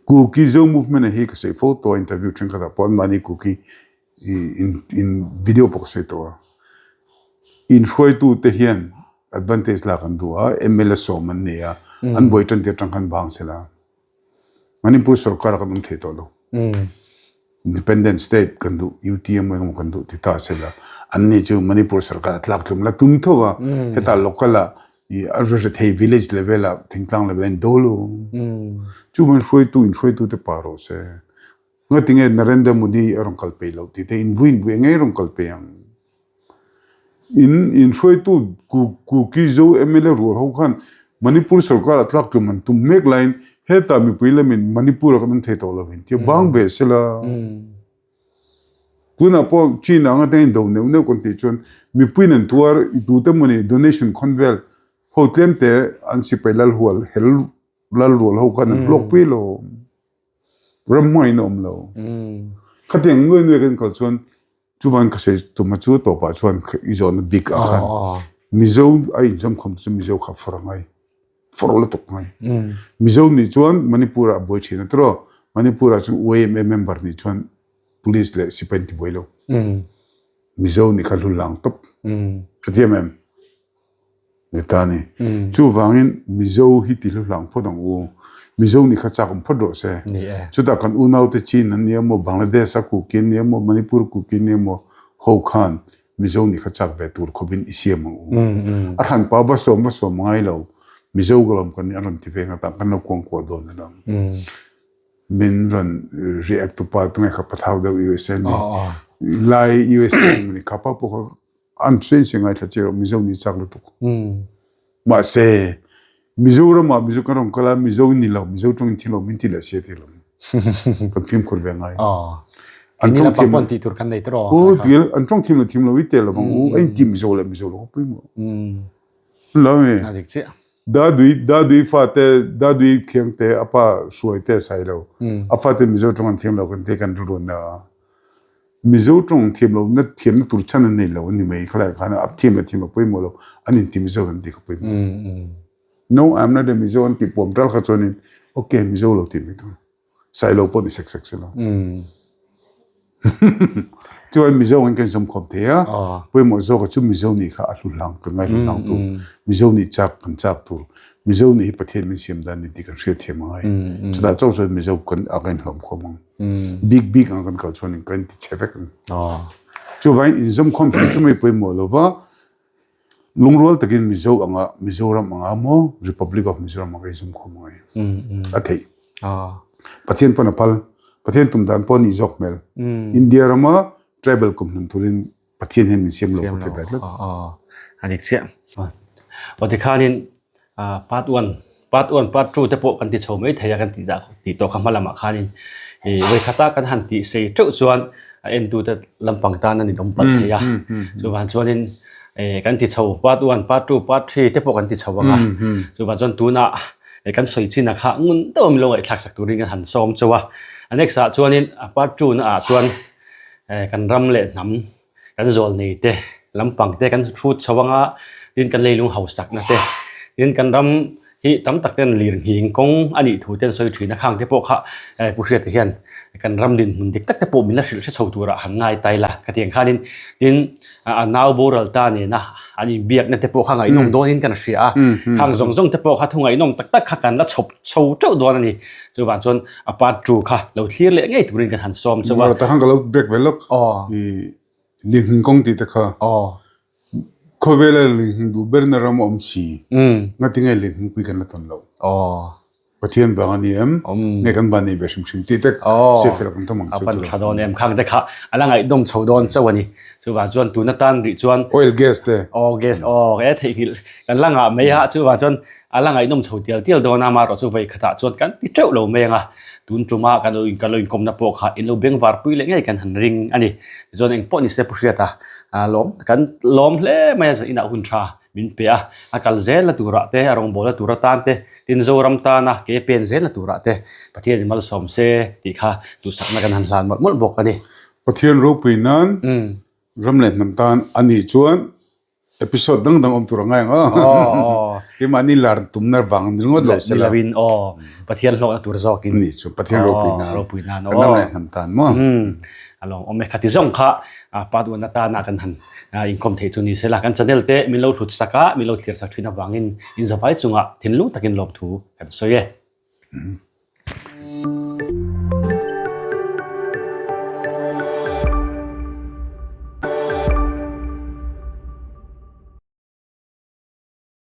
Kuki Zo movement a hi ka sawi fo tawh a interview thenkhatah pawh anmahni Kuki in in video pawh ka sawi tawh a. Inhruaitu te hian advantage lak an duh a, mla sawm an nei a, an buai tan tir atang khan bang sela. Manipur sorkar ah kan awm thei tawh lo. Independent state kan duh UT emaw engemaw kan duh ti ta sela anni chu Manipur sorkar a tlak tlum la tum tho a hetah local ah ih a ri thei village level ah thingtlang level ah in do lo chu man hruaitu in hruaitu te pa rawh se ngatinge Narendra Modi a rawn kal peih loh tih te in vui in vui engei rawn kal peih ang. In inhruaitu Kuki Zo mla rual ho khan Manipur sorkar ah tlak tlum an tum mek laiin hetah mipui lamin Manipur ah kan awm thei tawh lo in tia bang ve sela. Tunah pawh China anga tengin do neuh neuh kan tih chuan mipuiin an tuar i tute mawni donation khawn vel ho tlem te an sipai lal hual hel lal rual ho khan an hlawk pui lo. Ram hmangin a awm lo. Khatiang nuai nuai kan kal chuan Chuvan ka sawi tuma chu tawpah chuan i zawhna bik ah khan Mizo a inzawm khawm chu Mizo kha fawr a ngai, fawr lutuk ngai. Mizo nih chuan Manipur ah a buai thin a tiraw, Manipur ah chuan YMA member nih chuan police leh sipai an ti buai lo. Mizo nih kha hluhlang tawp. Hrethiam em? Ni ta ni. Chuvangin Mizo hi ti hluhlang phawt ang u. Mizo nih kha chak awm phawt rawh se. Chutah kan unaute Chin an nia maw, Bangladesh a Kuki an nia maw, Manipur Kuki an nia maw ho khan Mizo nih kha chak ve tur khawpin i siam ang u. A hran pa va sawm va sawm ngai lo. Mizo ka lawm kan nih a rawn ti ve ngata kan lo kuangkuah dawn a lang. Min rawn react tupa tunge kha pathau deuh USA mi. Lai USA mi kha pa pawh kha An hriat hriat ngaithla che rawh Mizo ni chak lutuk. Mahse Mizoram ah Mizo kan rawn kal a Mizo ni lo Mizo tawng in thi lo min ti leh sia ti lo. Kan fimkhur ve ngai. An tawng thiam lo tih tur kan nei tawh. Aw ti an tawng thiam lo thiam lo i tel lo bang u a in ti Mizo leh Mizo lo ka pui maw. Lo me. A dik chiah. Dadui Dadui fate Dadui thiang te a pa hruai te sai lo. A fate Mizo tawng an thiam lo kan ti kan ru na. Mizo tawng thiam lo na thiam na tur chhan an nei lo a ni mai khalai khan a thiam leh thiam lo pawimawh lo an inti Mizo an ti kha pawimawh. No I am not a Mizo an tih puam tal kha chuanin ok Mizo lo tih mai tur Sailo pawh ni sek sek se lo. Chuan Mizo in kan zawmkhawm thei a pawimawh zawk a chu Mizo nih kha a hlu hlang kan ngai hlu hlang tur Mizo nih chak kan chak tur Mizo nih hi Pathian min siam dan ni tih kan hriatthiam angai chutah chauh chuan Mizo kan a kan inhlawm khawm ang. Bik bik ang kan kal chuan kan ti chhe vek ang. Chuvangin inzawmkhawm hrim hrim hi pawimawh lova lungrual takin Mizo anga Mizoram anga maw Republic of Mizoram anga inzawmkhawm angai a theih. Pathian pawn a phal. Pathian tum dan pawh a nih zawk hmel. India rama tribal kum hlun turin Pathian hian min siam lo ka ti ve tlat. A dik chiah. Aw tikhanin part one, part one, part two te pawh kan ti chho mai thei a kan tih dah tih tawh kha hma lamah khanin ih vawikhata kan han tih sei teuh chuan a entute lampang tan a ninawm palh thei a. Chuvang chuanin. Kan ti chho part 1, part 2, part 3 te pawh kan ti chho ang a. Chuvang chuan tunah kan sawi chin a kha ngun deuh a milo ngaihthlak sak turin kan han sawm chauh a. A next ah chuanin a part 2 na ah chuan kan ram leh hnam kan zawl nei te lampang te kan hrut chho ang a, tin kan leilung hausakna te, tin kan ram hi tam tak ten lir nghing kawng a nih thu te an sawi thin a, khang te pawh kha Pu Hriata hian kan ram dinhmun dik tak te pawh min la hrilh hre chho turah han ngai ta ila ka ti ang khanin tin a nau boral ta nena an inbiakna te pawh kha ngaihnawm dawnin kan hria a, khang zawng zawng te pawh kha thu ngaihnawm tak tak kha kan la chhawp chho teuh dawn a ni. Chuvang chuan a part 2 kha lo thlir leh ngei turin kan han sawm chauh a. Takhan ka lo break ve lawk. I linghing kawng tih te kha. Khawvela linghing duh berna ram a awm si. Ngatinge linghing pui kan la tawn lo. Pathian vang a ni em? Nge kan van nei ve hrim hrim tih te hriat fel kan tum ang chu. A pan tha dawn em? Khang te kha a la ngaihdawm chho dawn chauh a ni. Chuvang chuan tuna tan rih chuan. Oil gas te. Aw gas aw e theihnghilh kan la ngah mai a chuvang chuan A la ngaihnawm chho tial tial dawn a, amaherawh chu vawi khatah chuan kan ti teuh lo mai ang a, tun tuma kan lo kan lo inkawmna pawh kha in lo bengvar pui leh ngei kan han ring a ni. Tichuan eng pawh ni se Pu Hriata lawm kan lawm hle mai a, zaninah hun tha min pe a, a kal zelna turah te, a rawngbawlna tur atan te, tin Zoram tana ke pen zelna turah te Pathianin malsawm se tih kha duhsakna kan han hlan mawlh mawlh bawk a ni. Pathian ropui nan ram leh hnam tan a nih chuan Episode dang dang awm tur a ngai ang aw. Keimahni lar tumna vang ni ringawt lo se la. Ni lovin aw. Pathian hlawkna tur zawkin. Ni chu Pathian ropui nan. Ropui nan aw. Kan ram leh hnam tan maw. A lawm awm e. Khati zawng kha part one atana kan han inkawm theih chu ni se la. Kan channel te min lo hlut sak a, min lo thlir sak thin avangin in zavai chungah thinlung takin lawmthu kan sawi e.